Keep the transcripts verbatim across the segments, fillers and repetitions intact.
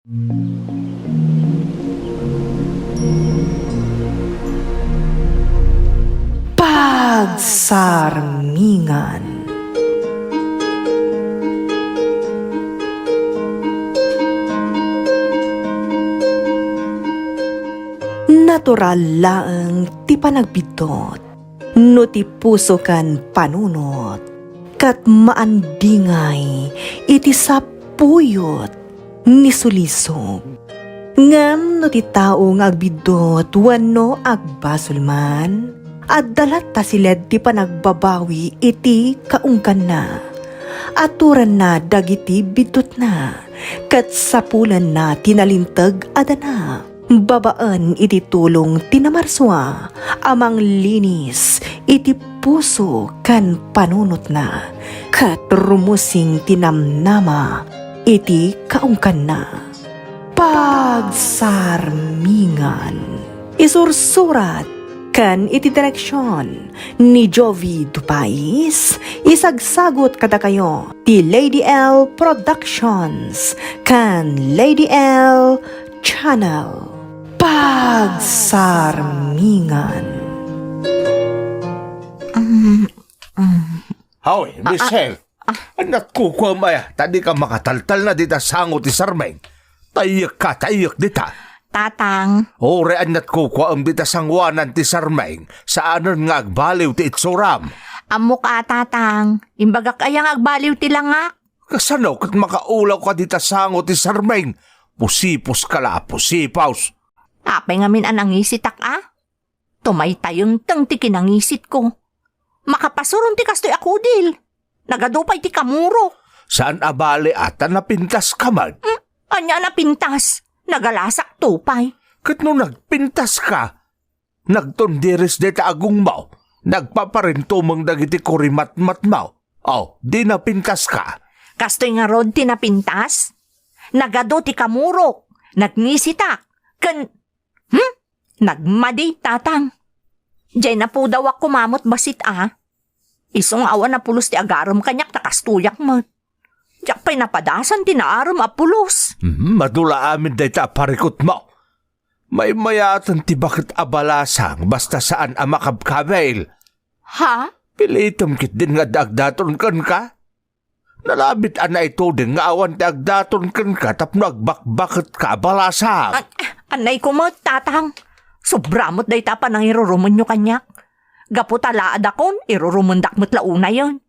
Pagsarmingan. Natural laeng ti panagbiddut no ti puso ken panunot, ket maandingay iti sapuyot ni sulisog. Ngem no ti tao nga agbiddut wenno agbasol man, adda latta siled ti panagbabawi iti kaungganna. Aturanna dagiti biddutna, ket sapulanna ti nalinteg a dana. Babaen iti tulong ti Namarsua a manglinis iti puso ken panunotna, ket rumusing ti namnama iti kaungganna. Pagsarmingan. Isursurat ken iti direksion ni Jovi Dupais, isagsagot kadakayo ti Lady L Productions ken Lady L Channel. Pagsarmingan. Mm, mm. Hoy, Michelle! Ania ti kukuam aya, ta dika makataltalna dita sango ti sarmeng? Tayyek ka, tayyek dita. Tatang. Uray ania ti kukuam dita sangoanan ti sarmeng, saanen nga agbaliw ti itsuram. Ammok a, Tatang. Imbagak aya nga agbaliw ti langak? Kasano ket makaulaw ka dita sango ti sarmeng? Pusipos ka la, pusipos. Apay ngamin a nangisitak a? Tumaytayengteng ti kinangisitko. Makapasuron ti kastoy a kudil. Nagadu pay ti kamurok. Saan a bali a ta napintas ka man? Hmm? Ania a napintas? Nagalasak to pay. Ket no nagpintas ka, nagtundiris dayta agongmo, nagpaparintumeng dagiti kurimatmatmo. O, di napintas ka. Kastoy ngarud ti napintas? Nagadu ti kamurok, nagngisitak, ken Hmm? Nagmadi, Tatang. Diay napudawak koma met bassit a. Isu nga awan a pulos ti agarem kaniak ta kastoyak met. Diak pay napadasan ti naarem a pulos. Hmm, madula amin dayta a parikutmo. Maymayaten ti baket a balasang basta saan a makabkabil. Ha? Pilitem ketdin nga adda agdaton kenka? Nalabit a naituding nga awan ti agdaton kenka tapno agbakbaketka a balasang. An-, anay ko met, Tatang. Sobra met dayta a panangirurumenyo kaniak. Gapu ta laadakon, irurumendak met la unayen.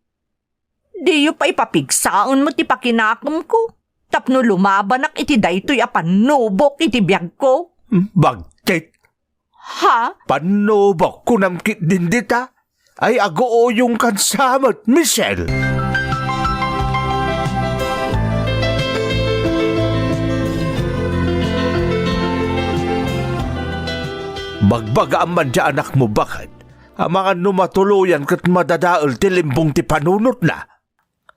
Diyo pay papigsaen met ti pakinakemko tapno lumabanak iti daytoy a pannubok iti biagko. Bagtit! Ha? Pannubok, kunam ketdin dita? Ay, aguuyongkan sa met, Michelle! Bagbagaam man ti anakmo, baket. Amangan no matuloyan ket madadael ti limbong ti panunotna.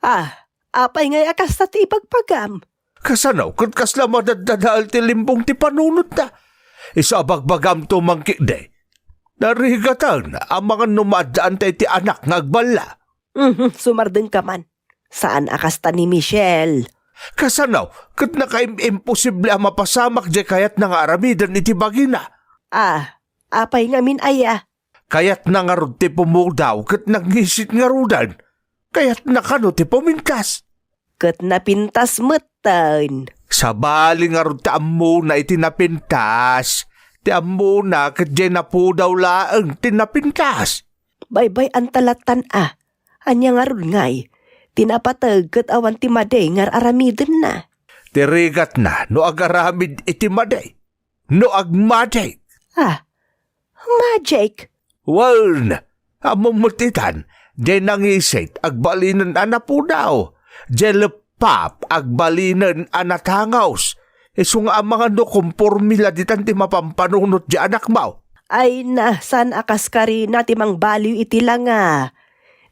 Ah, apay ngay a kasta ti ibagbagam? Kasano ket kasla madaddadael ti limbong ti panunotna? Isu a bagbagamto, Mang Kikdi. Narigaten, amangan no maaddaanta iti anak nga agballa. Mhm, sumardengka man. Saan a kasta ni Michelle. Kasano ket nakaim-imposible a mapasamak diay kayatna nga aramiden iti bagina? Ah, apay ngamin aya? Kayatna ngarud ti pumudaw ket nangisit ngaruden. Kayatna kano ti pumintas? Ket napintas metten. Sabali ngarud ti ammona iti napintas. Ti ammona ket diay napudaw laeng ti napintas. Baybay-anta lattan a. Ania ngarud ngay? Ti napateg ket awan ti madi nga ar-aramidenna. Ti rigatna no agaramid iti madi. No agmadik. Ah, magic? Wen, ammom met itan, diay nangisit, agbalinen a napudaw. Diay leppap, agbalinen a natangos. Isu nga amangan no kompormi la ditan ti mapampanunot diay anakmo. Ay na, saan a kaskarina ti mangbaliw iti langa.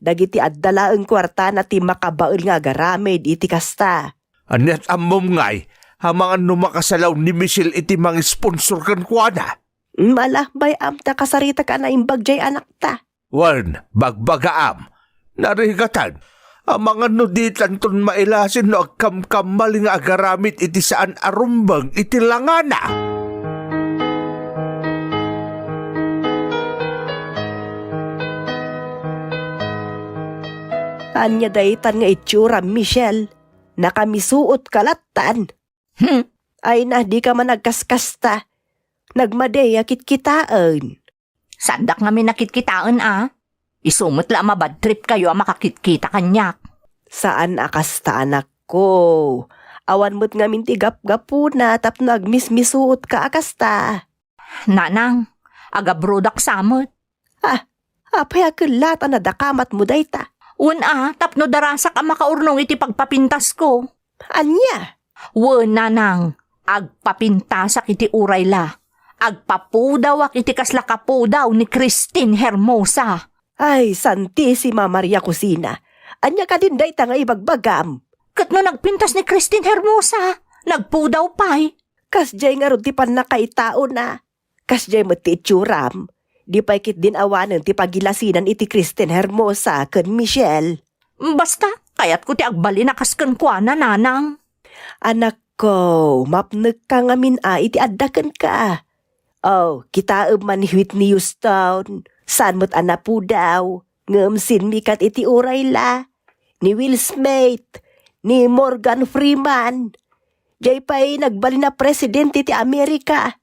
Dagiti adda laeng kuartana ti makabael nga agaramid iti kasta. Aniat ammom ngay, amangan no makasalaw ni Michelle iti mangisponsor kenkuana? Mala, bay-am ta kasaritak a naimbag diay anakta. Wen, bagbagaam, narigatan, Amangan no ditanton mailasin no agkamkammal nga agaramid iti saan a rumbeng iti langana. Ania daytan nga itsuram, Michelle? Nakamisuot ka lattan. Hmm. Ay na, di ka man agkaskasta. Nagmadi a kitkitaen. Saandak ngamin a kitkitaen a. Isu met la a mabad trip kayo a makakitkita kaniak. Saan a kasta, anakko. Awan met ngamin ti gapgapuna tapno agmismisuot ka a kasta. Nanang, agabrodak sa met. Ah, apay a kellat a nadakamatmo dayta? Wen a, tapno darasak a makaurnong iti pagpapintasko. Ania? Wen, nanang, agpapintasak iti uray la. Agpapudawak iti kasla kapudaw ni Christine Hermosa. Ay, Santisima Maria Cosina! Ania kadin dayta nga ibagbagam? Ket no nagpintas ni Christine Hermosa, nagpudaw pay. Kasdiay ngarud ti pannakaitaona. Kasdiay met ti itsuram. Di pay ketdin awanen ti pagilasinan iti Christine Hermosa ken Michelle. Basta, kayatko ti agbalin a kas kenkuana, nanang. Anakko, mapnekka ngamin a iti adda kenka. Oh, kitaem man ni Whitney Houston. Saan met a napudaw. Ngem sinmikat iti uray la. Ni Will Smith. Ni Morgan Freeman. Jay pay nagbalin a presidente ti Amerika.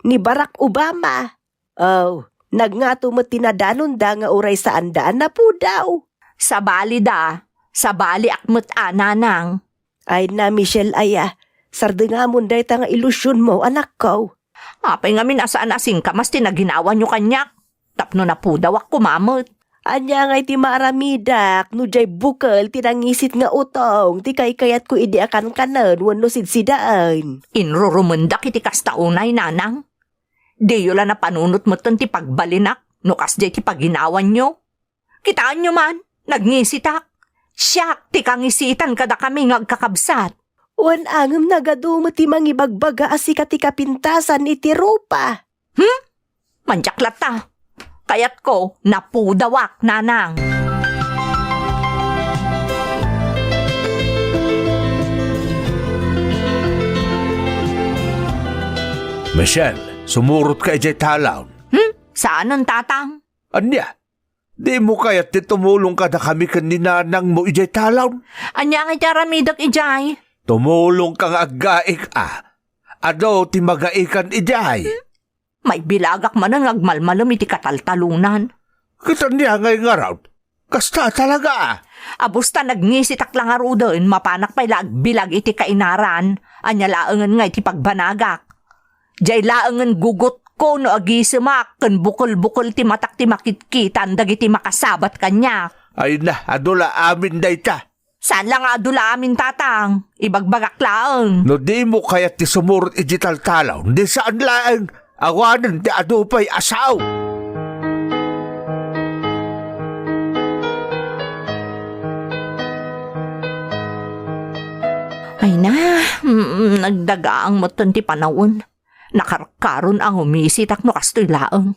Ni Barack Obama. Oh, nagngato met ti nadanonda nga uray saanda a napudaw. Sabali da, sabaliak met a, nanang. Ay na, Michelle aya, sardengamon dayta nga ilusionmo, anakko. Apay ngamin a saan a singkamas ti naginawanyo kaniak? Tapno napudawak koma met. Ania ngay ti maaramidak no jay bukel ti nangisit nga utong ti kaykayatko idi a kankanen wenno sidsidaen? Inrurumendak iti kasta unay, nanang. Diyo la napanunot metten ti pagbalinak no kasdiay ti paginawanyo. Kitaenyo man, nagngisitak. Siak ti kangisitan kadakami nga agkakabsat. Wen a ngem nagadu met ti mangibagbaga a sika ti kapintasan iti rupa. Hmm? Mandiak latta. Kayatko, napudawak, nanang. Michelle, sumurotka idiay talaw. Hmm? Saanen, tatang? Ania? Dimo kayat ti tumulong kadakami ken ni nanangmo idiay talaw? Ania nga iti aramidek idiay? Tumulongka nga aggaik a. Adu ti magaikan idiay. Hmm? Maibilagak manen nga agmalmalem iti kataltalonan. Ket ania ngay ngarud? Kasta talaga a. Abus ta nagngisitak la ngaruden, mapanak pay la agbilag iti kainaran. Ania laengen nga iti pagbanagak? Jay laengen gugotko no agisemak ken bukel-bukel ti matak ti makitkitan dagiti makasabat kaniak. Ay na, adu la amin dayta. Saan la nga adu la amin, tatang. Ibagbagak laeng. No dimo kayat ti sumurot iti taltalaw, di saan laeng. Awanen ti adu pay a sao. Ay na, mm, nagdagaang metten ti panawen. Nakarkaron a ngumisitak no kastoy laeng.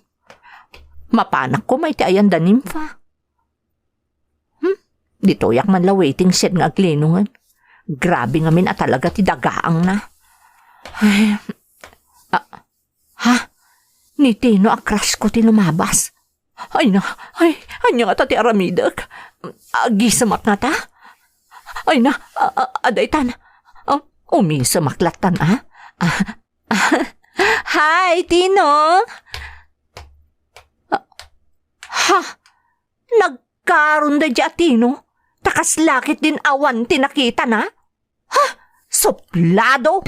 Mapanak koma iti ayan da Nympha. Hmm? Ditoyak man la waiting shed nga aglinongen. Grabe ngamin a talaga ti dagaangna. Ay, ah, ha? Ni Tino a crush ko ti lumabas. Ay na, ay, ania ngata ti aramidek? Agisemak ngata? Ay na, a, a, adaytan. Ah, umisemak lattan, a? Ah, hi, Tino! Ah, ha? Nagkaron daydi a Tino? Ta kasla ketdin awan ti nakitana? Ha? Suplado!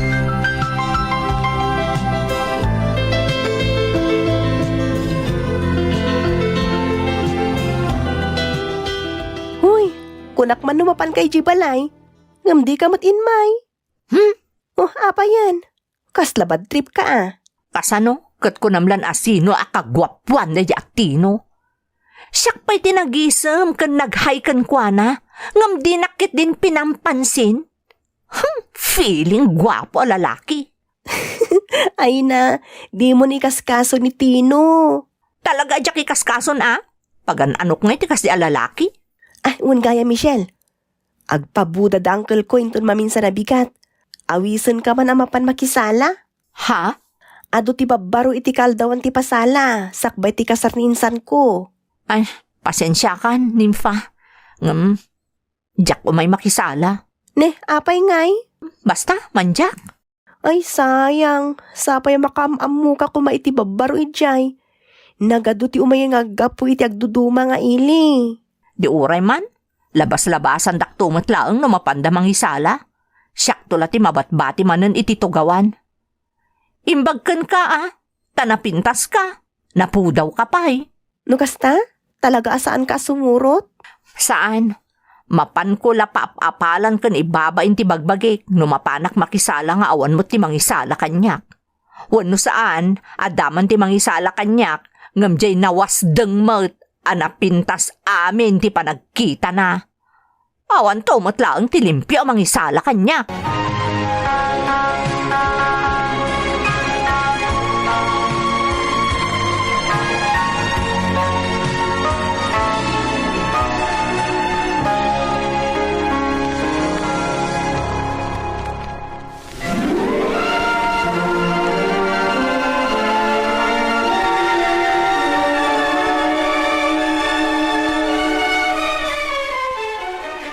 Hoy, kunak man no mapanka idiay balay, ngem dika met immay. Hmm? Oh, apayen? Kasla bad trip ka a. Kasano? Ket kunam lan a sino a kaguapuan daydi a Tino? Siak pay ti nagisem ken nag-hi kenkuana, ngem dinak ketdin pinampansin. Hmm, feeling guapo a lalaki. Ay na, dimo ni kaskaso ni Tino. Talaga a diak ikaskason a? Pagan-anok ngay ti kasdi a lalaki? Ay, wen gayam, Michelle. Agpabuda da angkelko inton maminsan a bigat. Awisenka man a mapan makisala? Ha? Adu ti babbaro iti kaaldawan ti pasala, sakbay ti kasar ni insanko. Ay, pasensiakan, Nimfa. Ngem, diak umay makisala. Ne, apay ngay? Basta, mandiak. Ay, sayang. Sapay makaam-ammoka koma iti babbaro idiay. Nagadu ti umay nga aggapu iti agduduma nga ili. Di uray man, labas-labasandak to met laeng no mapanda mangisala. Siakto la ti mabatbati manen iti tugawan. Imbag kenka, a, ta napintaska, napudawka pay. No kasta, talaga a saanka a sumurot? Saan. Mapanko la paap-apalan ken ibabain ti bagbagik no mapanak makisala nga awan met ti mangisala kaniak. Wenno saan, adda man ti mangisala kaniak, ngem diay nawasdeng met a napintas amin ti panagkitana. Awanto met laeng ti limpio a mangisala kaniak.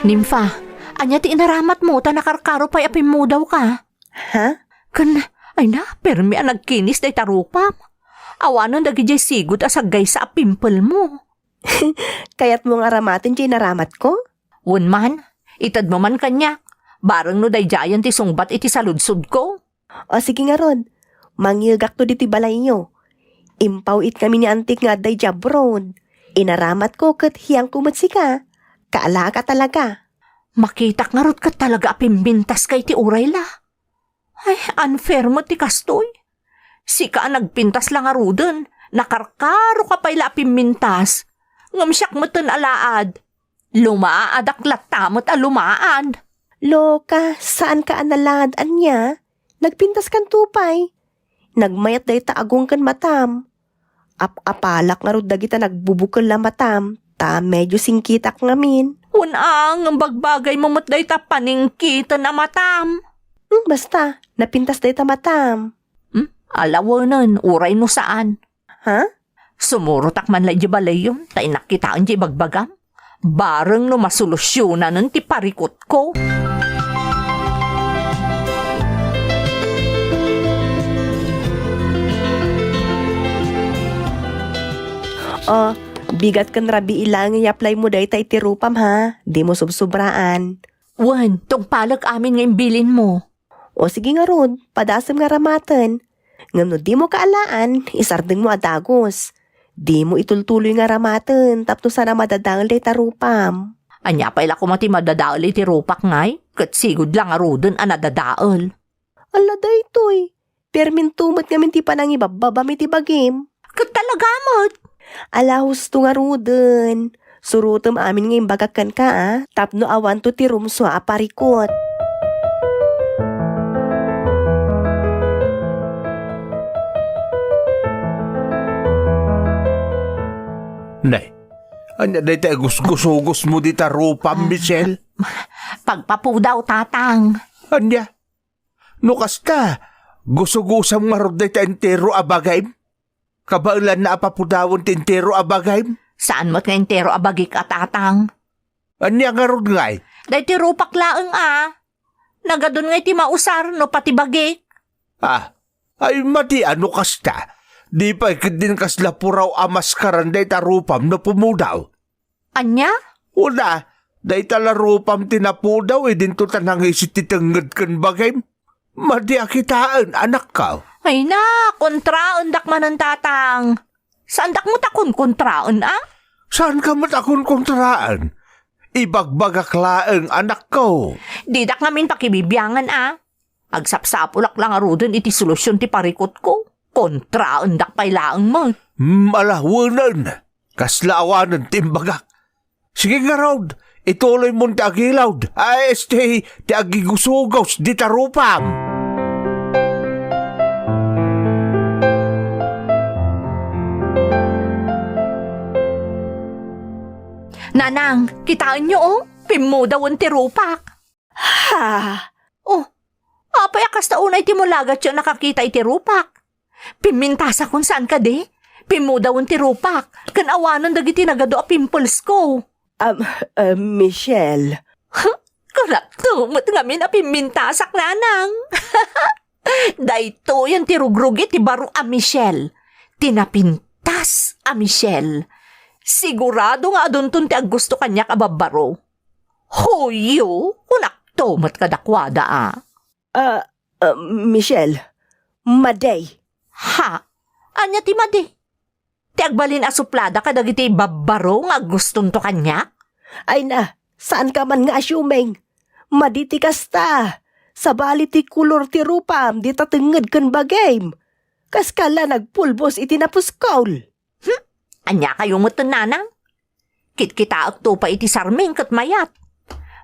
Nimfa, ania ti inaramatmo ta nakarkaro pay a pimmudawka? Ha? Ken, ay na, permi a nagkinis dayta rupam. Awanen dagidiay sigud a saggaysa a pimpelmo. Kayatmo nga aramaten diay naramatko? Wen man, itedmo man kaniak. Bareng no daydiayen ti sungbat iti saludsodko. O sige ngarud, mangyegakto ditoy balayyo. Impaw-it kami ni antik nga adda idiay abroad. Inaramatko ket hiyangko met sika. Kaalaaka talaga. Makitak ngarud ket talaga a pimbintaska iti uray la. Ay, unfair met ti kastoy. Sika a nagpintas la ngaruden, nakarkaroka pay la a pimmintas. Ngem siak meten a laad. Lumaadak latta met a lumaad. Loka, saanka a nalaad ania? Nagpintaskanto pay. Nagmayat dayta agong ken matam. Ap-apalak ngarud dagita nagbubukel a matam, ta medio singkitak ngamin. Wen a, ngem bagbagaymo met dayta paningkiten a matam. Hmm, basta, napintas dayta matam. Hmm? Alawenen, uray no saan. Ha? Sumurotak man la idiay balayyon, ta innak kitaen diay ibagbagam. Bareng no masolusionanen ti parikutko. O, bigat ken rabii laeng nga iyaplaymo dayta iti rupam, ha? Dimo subsubraan. Wen, tungpalek amin nga imbilinmo. O sige ngarud, padasem nga aramaten. Ngem no dimo kaalaan, isardengmo a dagus. Dimo itultuloy nga aramaten tapno saan a madadael dayta rupam. Ania pay la koma ti madadael iti rupak ngay? Ket sigud la ngaruden a nadadael. Ala daytoy, perminto met ngamin ti panangibabbabam iti bagim. Ket talaga met. Ala, husto ngaruden. Surotem amin nga imbagak kenka, a, tapno awanto ti rumsua a parikut. Nay, ania dayta a gusgusugosmo dita rupam, Michelle? Pagpapudaw, Tatang. Ania? No kasta, gusugusam ngarud dayta entero a bagim? Kabaelanna a papudawen ti entero a bagim? Saan met nga entero a bagik a, Tatang. Ania ngarud ngay? Daytoy rupak laeng a. Nagadun ngay ti mausar no pati bagik. Ah, ay madi a no kasta. Di pay ketdin kasla puraw a maskaran dayta rupam no pumudaw. Ania? Una, dayta la rupam ti napudaw idinto ta nangisit ti tengnged ken bagim. Madi a kitaen, anakko. Ay na, kontraendak manen, Tatang. Saandak met a konkontraen, a? Saanka met a konkontraen? Ibagbagak laeng, anakko. Didak ngamin pakibibiangan, a? Agsapsapulak la ngaruden iti solusion ti parikutko. Kontraendak pay laeng met. Hmm, ala, wenen. Kasla awanen ti imbagak. Sige ngarud, ituloymon ti agilawd. Ay, este, ti agigusugos dita rupam. Nanang, kitaenyo, o? pimmudawen ti rupak. Ha? Oh, apay a kasta unay ti mulagatyo a nakakita iti rupak? Pimmintasakon saan kadi? Pimmudawen ti rupak, ken awanen dagiti nagadu a pimplesko. Am, ah, Michelle. Kunakto met ngamin a pimmintasak, nanang. Daytoyen ti rugrugi ti baro a Michelle. Ti napintas a Michelle. Sigurado nga adunton ti aggusto kaniak a babbaro. Huyo, kunakto met kadakuada a. Ah, ah, Michelle, madi. Ha? Ania ti madi? Ti agbalin a suplada kadagiti babbaro nga aggustonto kaniak? Ay na, saanka man nga assuming. Madi ti kasta. Sabali ti kolor ti rupam, dita tengnged ken bagim. Kaska la nagpulbos iti napuskol. Hmm? Ania kayo met, nanang? Kitkitaekto pay iti sarming ket mayat.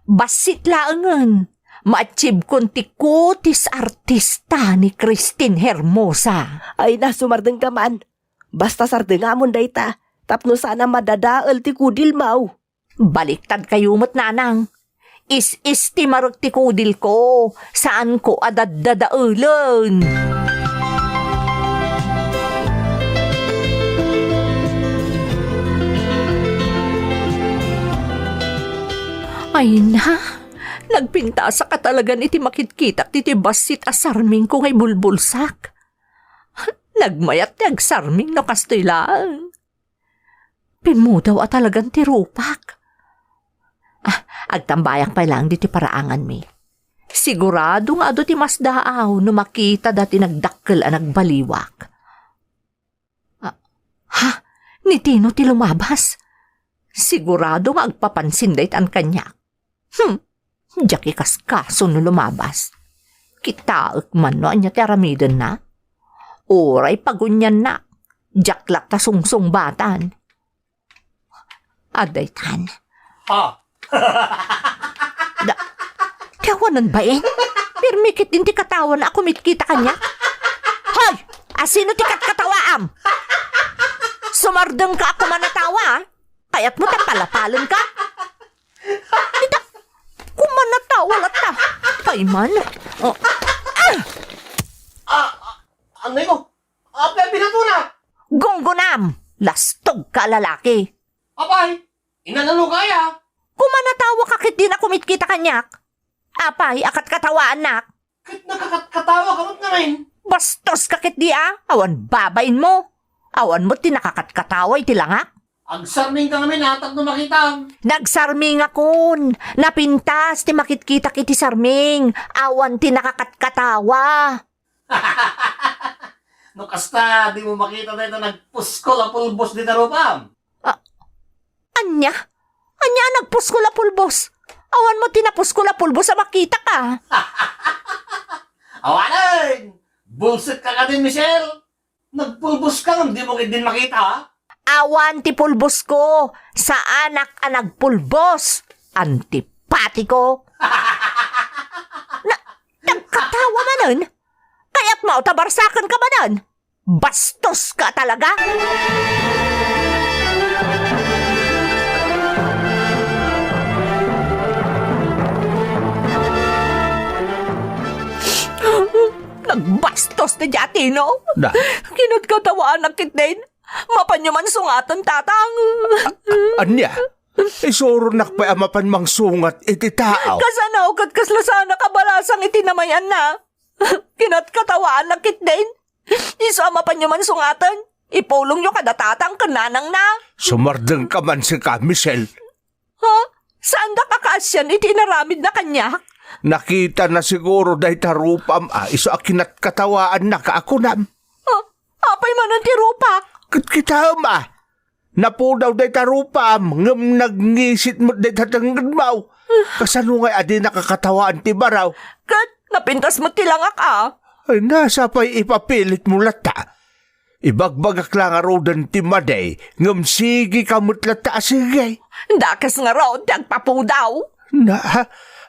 Bassit laengen, ma-achievekon ti kutis artista ni Christine Hermosa. Ay na, sumardengka man. Basta sardengamon dayta, tapno saan a madadael ti kudilmo. Baliktad kayo met, nanang. Is-istimarek ti kudilko, saanko a daddadaelen. Ay na, nagpintasak a talagan iti makitkitak ditoy bassit a sarmingko nga ibulbulsak. Nagmayat ti agsarming no kastoy laeng. Pimmudaw a talagan ti rupak. Ah, agtambayak pay laeng ditoy paraanganmi. Sigurado nga adu ti masdaaw no makita dati nagdakkel a nagbaliwak. Ah, ha? Ni Tino ti lumabas? Sigurado nga agpapansin daytan kaniak. Hmm, diak ikaskaso no lumabas. Kitaek man no ania ti aramidenna. Uray pagunianna, diak latta sungsungbatan. Adda itan. Ah. Da, ti awanen bain? Pirmi ketdin ti katawana a kumitkita kaniak. Hoy! Asino ti katkatawaam? Sumardengka a kumanatawa, a? Kayatmo ta palapalenka? Dita, kumanatawa latta. Payman. Oh. Ah! Ah, ah, anay mo? Apay a binatona? Gunggonam! Lastogka a lalaki. Apay, inanano ka aya? Kumanatawa ka ketdin a kumitkita kaniak. Apay a katkatawaannak? Ket nakakatkatawa ka met ngamin. Bastoska ketdi a, awan babainmo. Awan met ti nakakatkatawa iti langak. Agsarmingka ngamin a tapno makitam. Nagsarmingakon. Napintas ti makitkitak iti sarming. Awan ti nakakatkatawa. No kasta, dimo makita dayta nagpuskol a pulbos dita rupam. Ah, ania? Ania a nagpuskol a pulbos? Awan met ti napuskol a pulbos a makitak a. Awanen! Bulsetka kadin, Michelle! Nagpulboska ngem dimo ketdin makita, a? Awan ti pulbosko. Saanak a nagpulbos. Antipatiko. Na, nagkatawa manen? Kayatmo ta barsakenka manen? Bastoska talaga! Nagbastos ti Jatino. Na? Kinatkatawaanak ketdin. Mapanyo man sungaten, Tatang. A-, ania? Isuronak pay a mapan mangsungat iti tao. Kasano ket kasla saanak a balasang iti namay-anna? Kinatkatawaanak ketdin. Isu a mapanyo man sungaten, ipulongyo kada tatang ken nanangna. Sumardengka man sika, Michelle. Ha? Saandak a kaasian iti inaramidna kaniak? Nakitana siguro dayta rupam a isu a kinatkatawaannaka a kunam. Ha? Apay manen ti rupak? Ket kitaem a. Napudaw dayta rupam, ngem nagngisit met dayta tengngedmo. Kasano ngay a dinaka katawaan ti baraw? Ket napintas met ti langak a. Ay, nasa pay ipapilitmo latta. Ibagbagak la ngaruden ti madi, ngem sigika met latta a sige. Dakes ngarud ti agpapudaw. Na,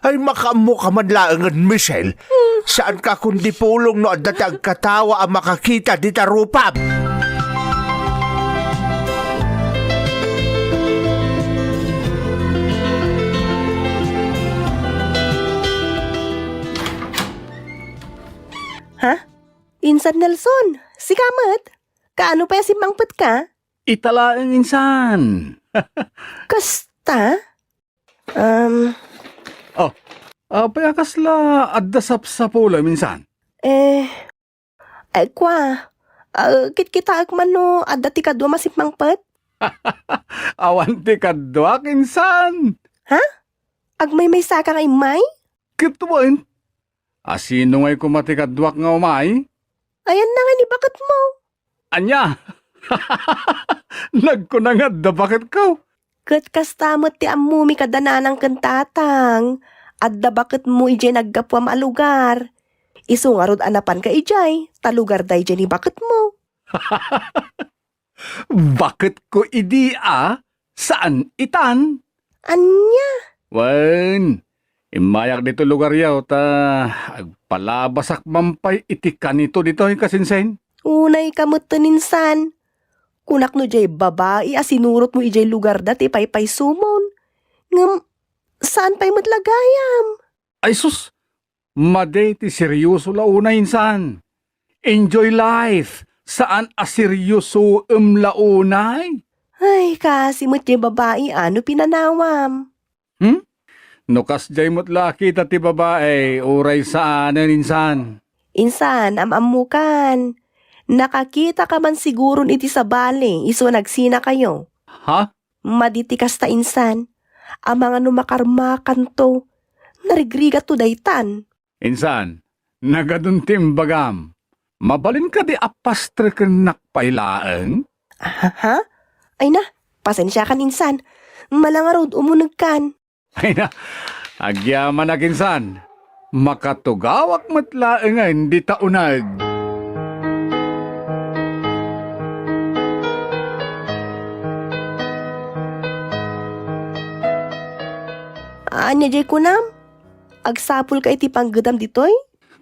ay, makaammoka man laengen, Michelle. Saanka kundi pulong no adda ti agkatawa a makakita dita rupam. Insan Nelson, sika met? Kaano pay a simmangpetka? Ita laeng insan. Kasta? Um, Oh, apay a kasla adda sapsapulem insan? Eh, ay, kua, ah, kitkitaek man no adda ti kaduam a simmangpet? Awan ti kaduak insan. Ha? Agmaymaysaka nga immay? Ket wen, asino ngay koma ti kaduak nga umay? Ayanna nga ni baketmo. Ania? Nagkuna nga adda baketko. Ket kasta met ti ammomi kada nanang ken tatang. Adda baketmo idiay naggapuam a lugar. Isu ngarud a napanka idiay, ta lugar daydiay ni baketmo. Baketko idi a, saan itan. Ania? Wen, immayak ditoy lugaryo ta agpalabasak man pay iti kanito ditoy, kasinsin. Unayka metten insan. Kunak no diay babai a sinurotmo idiay lugarda ti paypaysumon. Ngem, saan pay met la gayam? Ay sus, madi ti seryoso la unay insan. Enjoy life, saan a seryosoem la unay. Ay, kaasi met diay babai a no pinanawam. Hmm? No kasdiay met la a kita ti babai, uray saanen insan. Insan, am-ammokan. Nakakitaka man siguron iti sabali, isu a nagsinakayo. Ha? Madi ti kasta insan. Amangan no makarmakanto. Narigrigatto daytan. Insan, nagadun ti imbagam. Mabalin kadi a pastrekennak pay laeng? Aha? Ay na, pasensiakan insan. Malangarud umunegkan. Ay na, agyamanak insan. Makatugawak met laengen dita uneg. Ania diay kunam? Agsapulka iti panggedam ditoy?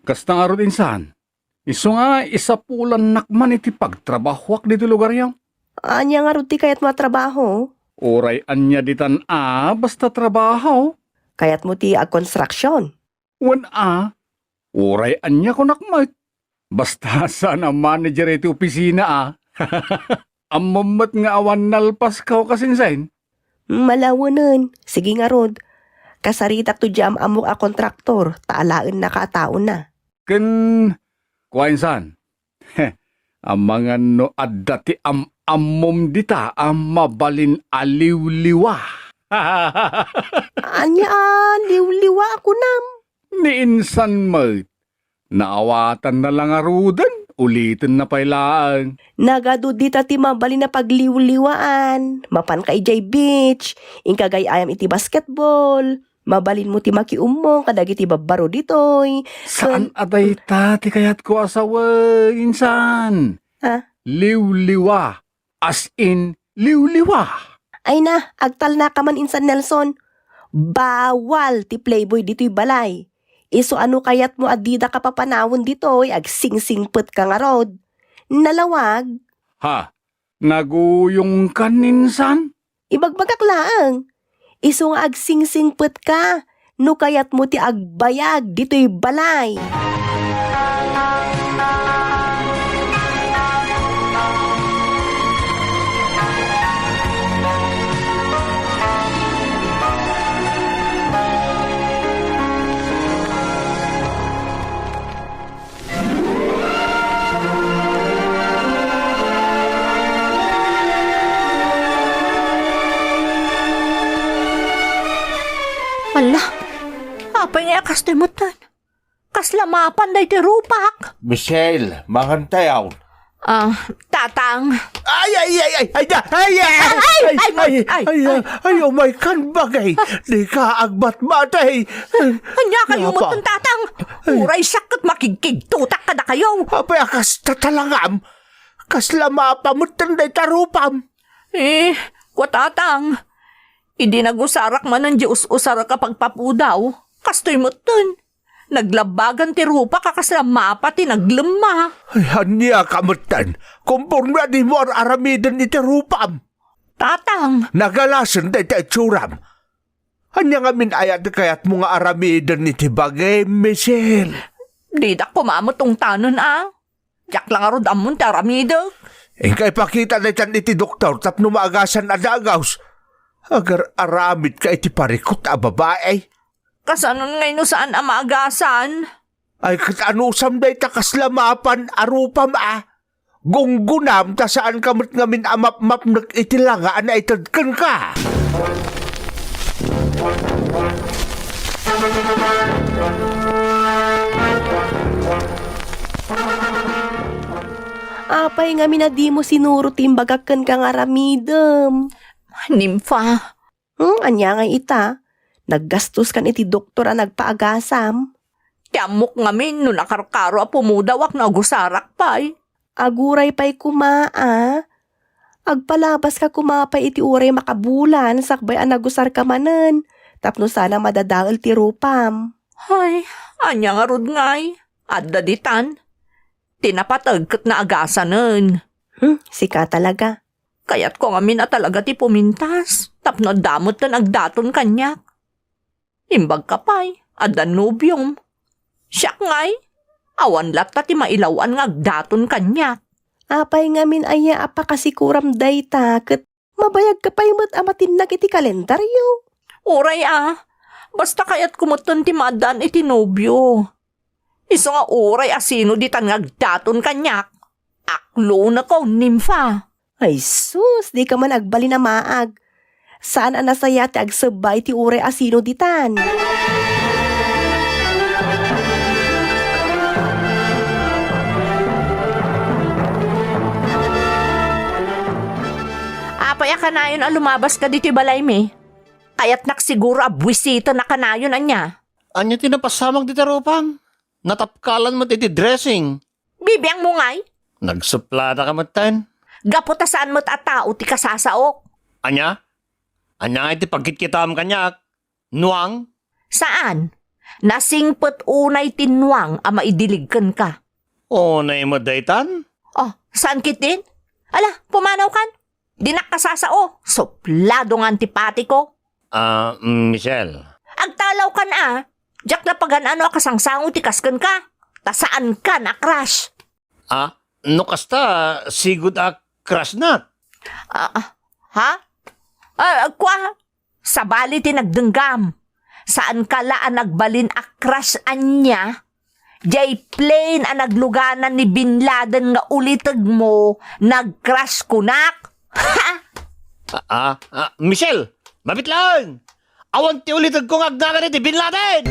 Kasta ngarud insan. Isu nga isapulannak man iti pagtrabahoak ditoy lugaryo. Ania ngarud ti kayatmo a trabaho? Uray ania ditan a basta trabaho. Kayatmo ti agkonstruksion? Wen a, uray ania kunak met. Basta saan a manager iti opisina a. Ammom met nga awan nalpasko, kasinsin. Malawenen, sige ngarud. Kasaritak to diay am-ammok a kontraktor, ta alaennaka a taona. Ken, kua insan, amangan no adda ti am-ammom dita a mabalin a liwliwa. Ania a liwliwa a kunam? Ni insan met, naawatanna la ngaruden, ulitenna pay laeng. Nagadu dita ti mabalin a pagliwliwaan. Mapanka idiay beach, inka gay-ayam iti basketball, mabalinmo ti makiummong kadagiti babbaro ditoy. Saan a dayta ti kayatko a sawen, insan. Ha? Liwliwa, as in, liwliwa. Ay na, agtalnaka man insan, Nelson. Bawal ti playboy ditoy balay. Isu a no kayatmo a didaka papanawen ditoy, agsingsingpetka ngarud. Nalawag. Ha? Naguyongkan insan? Ibagbagak laeng. Isu nga agsingsingpetka no kayatmo ti agbayag ditoy balay. Ala, apay nga kastoy metten? Kasla mapan daytoy rupak? Michelle, mangantayaw. Ah, Tatang. Ay, ay, ay, ay, ay, ay, ay, ay, ay, ay, ay, ay, ay, ay, umay kan bagay. Di ka agbatbatay. Ania kayo Yapa. Metten, Tatang? Ay. Uray siak ket makigkigtotak kadakayo. Apay a kas tatalangam? Kasla mapan metten dayta rupam? Eh, kua, Tatang. Idi nagusarak manen di us-usarak a pagpapudaw, kastoy metten. Naglabbagan ti rupak a kasla mapa ti naglemma. Ay, ania ka metten? Komporme a dimo ar-aramiden iti rupam. Tatang. Nagalasen dayta itsuram. Ania ngamin aya ti kayatmo nga aramiden iti bagim, Michelle? Didak koma met ungtanen a. Diak la ngarud ammon ti aramidek. Inka ipakita daytan iti doktor tapno maagasan a dagaws. Agar-aramidka iti parikut a babai. Kasanon ngay no saan a maagasan? Ay, ket anusam dayta kasla mapan a rupam a? Gunggonam ta saanka met ngamin a mapmapnek iti langa a naited kenka. Apay ngamin a dimo sinuro ti imbagak kenka nga aramidem? Nimfa. Hmm, ania ngay ita? Naggastos kan iti doktor a nagpaagasam? Ti ammok ngamin no nakarkaro a pumudawak no agusarak pay. Aguray pay koma, a? Agpalabaska koma pay iti uray makabulan sakbay a nagusarka manen, tapno saan a madadael ti rupam. Ay, ania ngarud ngay? Adda ditan. Ti napateg ket naagasanen. Hmm, sika talaga. Kayatko ngamin a talaga ti pumintas, tapno adda metten agdaton kaniak. Imbagka pay, adda nobiom. Siak ngay, awan latta ti mailaw-an nga agdaton kaniak. Apay ngamin aya a pakasikuram dayta ket mabayagka pay met a matinnag iti kalendaryo? Uray a, basta kayatko metten ti maaddaan iti nobio. Isu nga uray a sino ditan nga agdaton kaniak, akloneko, Nimfa. Ay sus, dika man agbalin a maag. Saan a nasaya ti agsebba iti uray a sino ditan. Apay a kanayon a lumabaska ditoy balaymi? Kayatnak siguro a buisiten a kanayon, ania? Ania ti napasamak dita rupam? Natapkalan met iti dressing. Bibiangmo ngay? Nagsuplada ka metten. Gapu ta saan met a tao ti kasasaok. Ania? Ania nga iti pagkitkitam kaniak? Nuang? Saan. Nasingpet unay ti nuang a maidilig kenka. Unay met daytan? Oh, saan ketdin? Ala, pumanawkan. Dinak kasasao, suplado nga antipatiko. Ah, Michelle. Agtalawkan a, diak la pagan-ano a kasangsango ti kas kenka. Ta saankan a crush. Ah, no kasta, sigud a crush nak. Ah, ah, ha? Ah, kua, sabali ti nagdenggam. Saanka la a nagbalin a crush ania? Diay plane a nagluganan ni Bin Laden nga ulitegmo, nag-crash kunak? Ha? Ah, ah, ah, Michelle, mabit laeng! Awan ti ulitegko nga agnagan iti Bin Laden!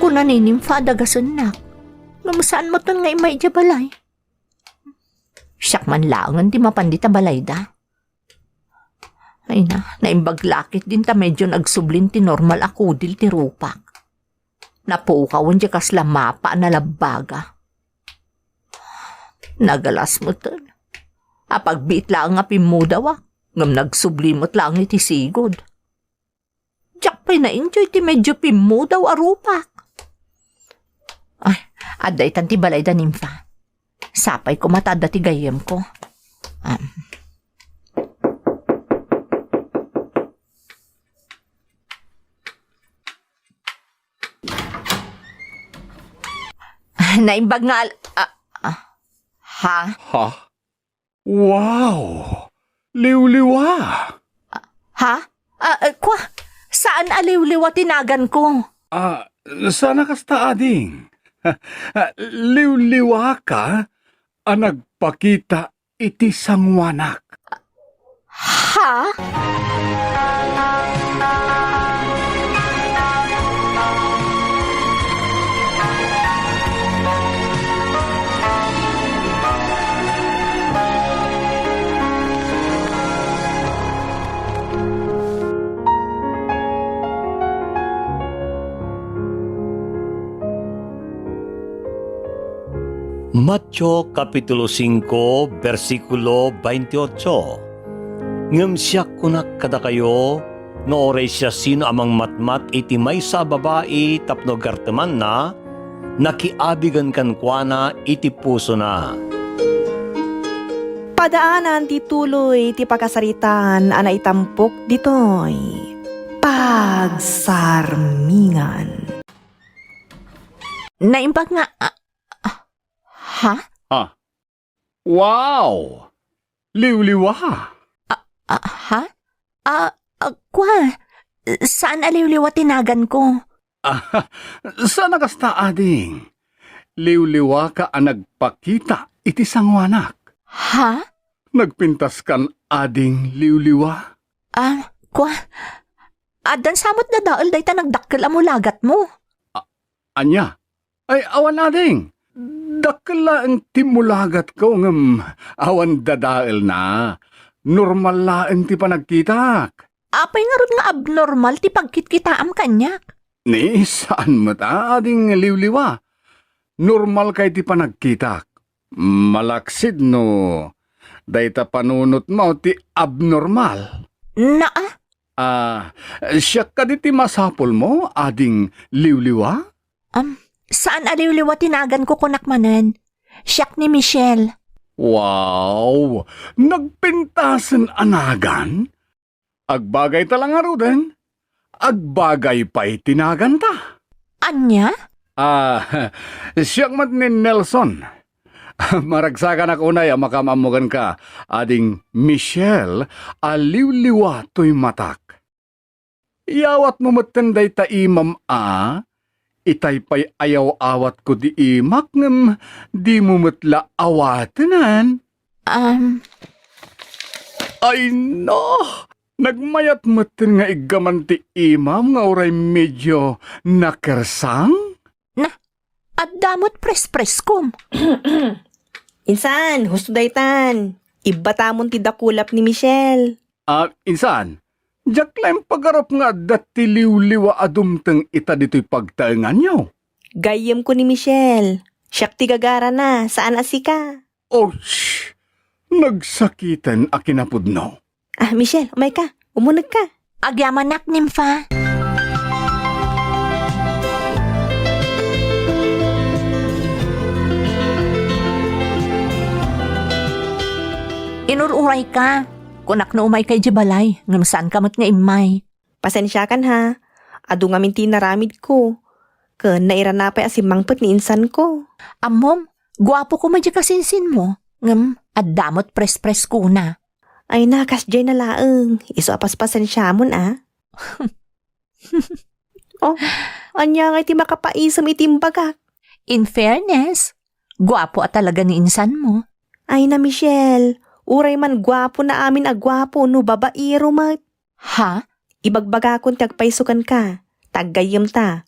Kuna ni Nimfa a dagasennak, ngem saan metten nga immay idiay balay. Siak man laengen ti mapan dita balayda. Ay na, naimbag la ketdin ta medio nagsublin ti normal a kudil ti rupak. Napukawen diay kasla mapa a nalabbaga. Nagalas metten. Apagbiit laeng a pimmudawak, ngem nagsubli met laeng iti sigud. Diak pay na-enjoy ti medio pimmudaw a rupak. Ay, adda itan ti balayda, Nimfa. Sapay koma ta adda ti gayyemko. Am. Naimbag nga al-, ah, ah, ha? Ha? Wow! Liwliwa! Ha? Ah, ah, kwa, saan a liwliwa ti naganko? Ah, saan a kasta, ading? Ah, liwliwaka a nagpakita iti sanguanak. Ha? Mateo, Kapitulo singko, bersikulo veintiocho. Ngem siak, kunak kadakayo, nga uray siasino a mangmatmat iti maysa a babai tapno gartemanna, nakiabigen kenkuana iti pusona. Padaanan ti tuloy ti pakasaritaan a naitampok ditoy Pagsarmingan. Naimbag nga, ah, ah, ha? Ah. Wow! Liwliwa! Ah, ah, ha? Ah, ah, kwa, saan a liwliwa ti naganko. Ah, saan a kasta, ading? Liwliwaka a nagpakita iti sanguanak. Ha? Nagpintaskan, ading liwliwa? Ah, kwa, addan sa met dadael dayta nagdakkel a mulagatmo. A-, ania? Ay, awan, ading. Dakkel laeng ti mulagatko ngem awan dadaelna. Normal laeng ti panagkitak. Apay ngarud nga abnormal ti pagkitkitaam kaniak? Ni, saan met a, ading liwliwa. Normalkay ti panagkitak. Malaksid no dayta panunotmo ti abnormal. Naa? Ah, siak kadi ti masapulmo, ading liwliwa? Am, saan a liwliwa ti naganko, kunak manen. Siak ni Michelle. Wow! Nagpintasen a nagan? Agbagayta la ngaruden. Agbagay pay ti naganta. Ania? Ah, siak met ni Nelson. Maragsakanak unay a makaammo kenka, ading Michelle a liwliwa toy matak. Iyawatmo metten dayta imam a, itay pay a yaw-awatko ti imak ngem dimo met la awatenen. Um. Ay no! Nagmayat metten nga iggaman ti imam nga uray medio nakersang? Na, adda met prespreskom. Insan, husto daytan. Ibbatamon ti dakulap ni Michelle. Ah, insan, diak la impagarup nga adda ti liwliwa a dumteng ita ditoy pagtaenganyo. Gayyemko ni Michelle. Siak ti gagarana, saan a sika. Oh, shh! Nagsakiten a kinapudno. Ah, Michelle, umayka. Umunegka. Agyamanak, Nympha. Inur-urayka. Kunak no umayka idiay balay, ngem saanka met nga immay. Pasensiakan ha. Adu ngamin ti inaramidko. Ken nairana pay a simmangpet ni insanko. Ammom, guapo koma diay kasinsinmo, ngem adda met prespreskona. Ay na, kasdiay na laeng. Isu a paspasensiamon a. Oh, ania ngay ti makapaisem iti imbagak? In fairness, guapo a talaga ni insanmo. Ay na, Michelle, uray man guapo na amin a guapo no babaero met. Ha? Ibagbagakon ti agpayso kenka, ta aggayyemta.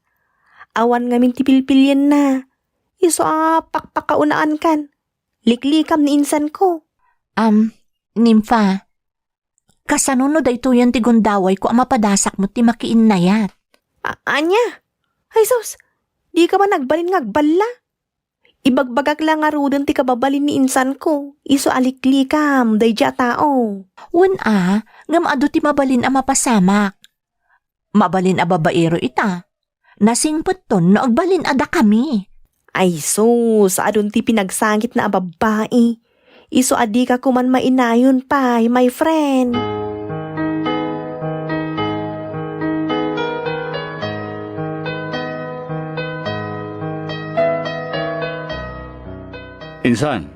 Awan ngamin ti pilpilienna. Isu a pakpakaunaankan. Liklikam ni insanko. Am, Nympha, kasano no daytoyen ti gundawayko a mapadasak met ti makiinnayat? A-, ania? Ay sus, dika man agbalin nga agballa? Ibagbagak la ngaruden ti kababalin ni insanko, isu a liklikam daydiay a tao. Wen a, ngem adu ti mabalin a mapasamak. Mabalin a babaero ita. Nasingpetton no agbalin a dakami. Ay sus, adun ti pinagsangitna a babbai. Isu a dika koman mainayon pay, my friend. Insan,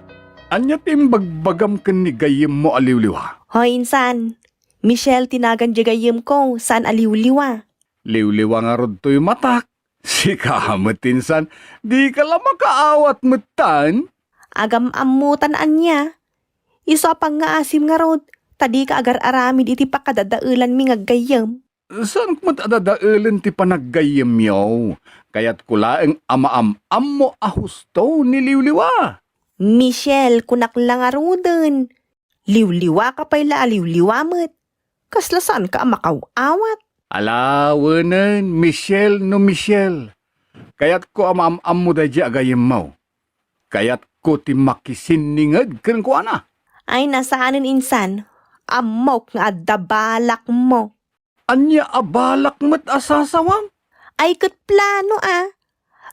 ania ti imbagbagam ken ni gayyemmo a liwliwa? Hoy, insan, Michelle ti nagan diay gayyemko, saan a liwliwa. Liwliwa ngarud toy matak. Sika met, insan, dika la makaawat metten? Agam-ammotan ania? Isu a pangngaasim ngarud, ta dika agar-aramid iti pakadadaelanmi nga aggayyem. Saanko met a dadaelen ti panaggayyemyo. Kayatko laeng a maam-ammo a husto ni liwliwa. Michelle, kunak la ngaruden. Liwliwaka pay la a liwliwa met. Kasla saanka a makaw-awat? Ala, wenen, Michelle no Michelle. Kayatko a maam-ammo daydiay a gayyemmo. Kayatko ti makisinninged kenkuana. Ay, na saanen, insan. Ammok nga adda balakmo. Ania a balak met a sasawam? Ay, ket plano a.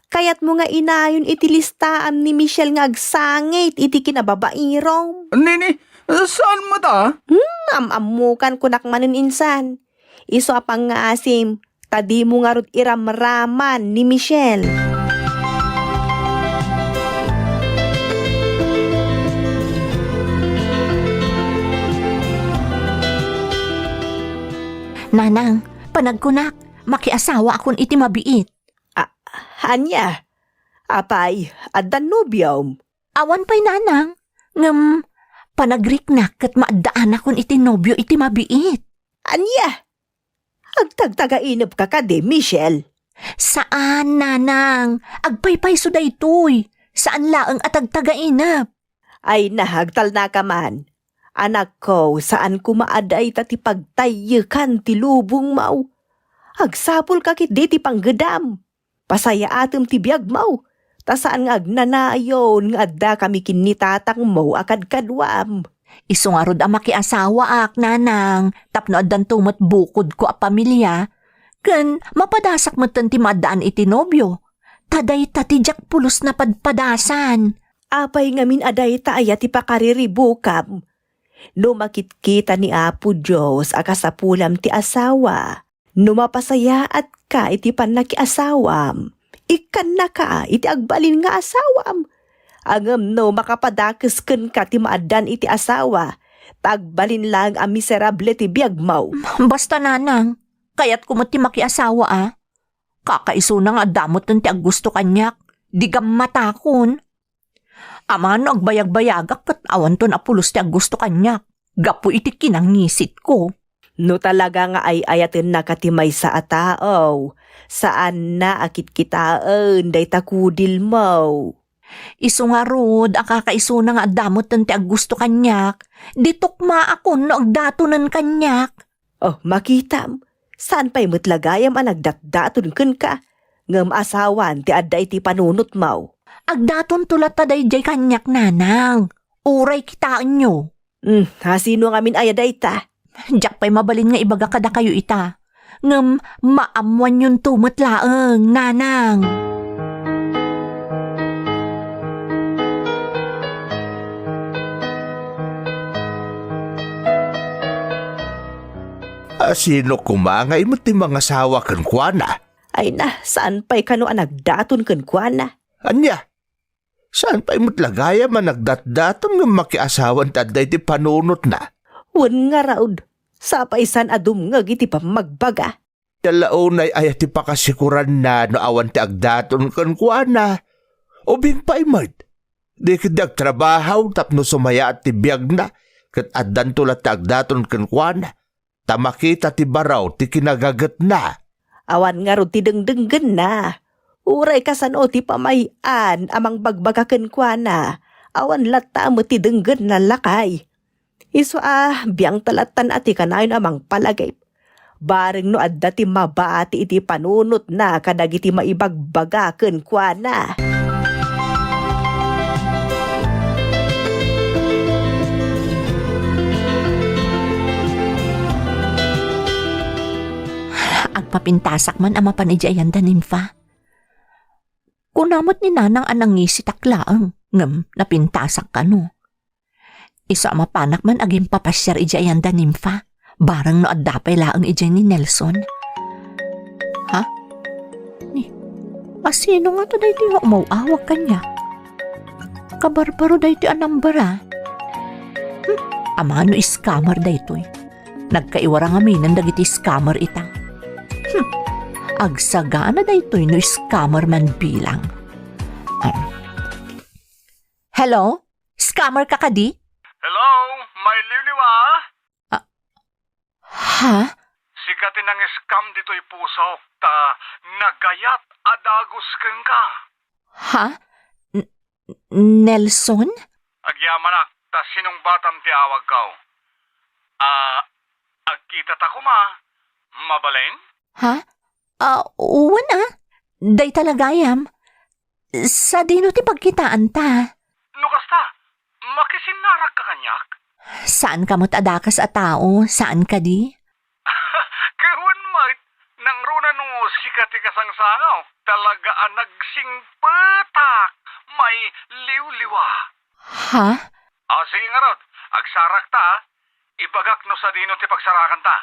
Kayatmo nga inayon iti listaam ni Michelle nga agsangit iti kinababairom? Nini, Saan met a? Hmm, am-ammokan kunak manen insan. Isu a pangngaasim, ta dimo ngarud iramraman ni Michelle. Nanang, panagkunak, makiasawaakon iti mabiit. A-, ania? Apay, addan nobiom? Awan pay, nanang. Ngem, panagriknak ket maaddaanakon iti nobio iti mabiit. Ania? Agtagtagainepka kadi, Michelle? Saan, nanang. Agpaypayso daytoy. Saan laeng a tagtagainep. Ay, nahagtalnaka man. Anakko, saan koma a dayta ti pagtayyekan ti lubongmo. Agsapulka ketdi ti panggedam. Pasayaatem ti biagmo, ta saan nga agnanayon nga addakami ken ni tatangmo a kadkaduam. Isu ngarud a makiasawaak, nanang, tapno addanto met bukodko a pamilia, ken mapadasak metten ti maaddaan iti nobio, ta dayta ti diak pulos napadpadasan. Apay ngamin a dayta aya ti pakariribukam? No makitkita ni Apo Dios a kasapulam ti asawa, no mapasayaatka iti pannakiasawam, ikkannaka iti agbalin nga asawam. Ngem no makapadakes kenka ti maaddan iti asawa, ta agbalin laeng a miserable ti biagmo. Basta, nanang, kayatko met ti makiasawa a. Kakaisuna nga adda metten ti aggusto kaniak, di gammatakon. Amangan no agbayagbayagak ket awanto a pulos ti aggusto kaniak gapu iti kinangisitko. No talaga nga ay-ayatennaka ti maysa a tao, saanna a kitkitaen dayta kudilmo. Isu ngarud a kakaisuna nga adda metten ti aggusto kaniak, di tukmaakon no agdatonen kaniak. Oh, makitam, saan pay met la gayam a nagdatdaton kenka, ngem asawan ti adda iti panunotmo. Agdatonto latta daydiay kaniak, nanang. Uray kitaenyo. Hmm, a, sino ngamin aya dayta? Diak pay mabalin nga ibaga kadakayo ita. Ngem maammoanyonto met laeng, nanang. A, sino koma ngay met ti mangasawa kenkuana? Ay na, saan pay kano a nagdaton kenkuana? Ania? Saan pay met la gayam a nagdatdaton ngem makiasawan ti adda iti panunotna? Wen ngarud, sapay saan a dumngeg iti pammagbaga. Dalaunay aya ti pakasikuranna no awan ti agdaton kenkuana? Ubing pay met, di ketdi agtrabaho tapno sumayaat ti biagna, ket addanto latta agdaton kenkuana, ta makita ti baro ti kinagagetna. Awan ngarud ti dengdenggenna. Uray kasano ti pamay-an a mangbagbaga kenkuana, awan latta met ti denggenna, lakay. Isu a, biangta lattan a ti kanayon a mangpalagip. Bareng no adda ti mabati iti panunotna kadagiti maibagbaga kenkuana. Agpapintasak man a mapan idiay ayan da Nympha. Kuna met ni Nanang a nangisitak laeng, ngem napintasak kano. Isu a mapanak man agimpapasiar idiay ayan da Nympha, bareng no adda pay laeng idiay ni Nelson. Ha? Ni, a, sino ngata daytoy nga umaw-awag kaniak? Kabarbaro daytoy a number, a. Hmm, amangan no scammer daytoy. Nagkaiwara ngaminen dagiti scammer ita. Hmm, agsagana daytoy no scammer man bilang. Ah. Hello? Scammer ka kadi? Hello, mailiwliwa? Ah, ha? Sika ti nang-scam ditoy pusok, ta nagayat a dagus kenka. Ha? N-, Nelson? Agyamanak, ta sinungbatam ti awagko. Ah, agkitata koma. Mabalin? Ha? Ah, wen a. Dayta la gayam. Sadino ti pagkitaanta? No kasta, makisinnarakka kaniak? Saanka met a dakas a tao, saan kadi? Ket wen met, nangruna no sika ti kasangsangaw, talaga a nagsingpetak, mailiwliwa. Ha? Ah, sige ngarud, Agsarakta, ibagak no sadino ti pagsarakanta.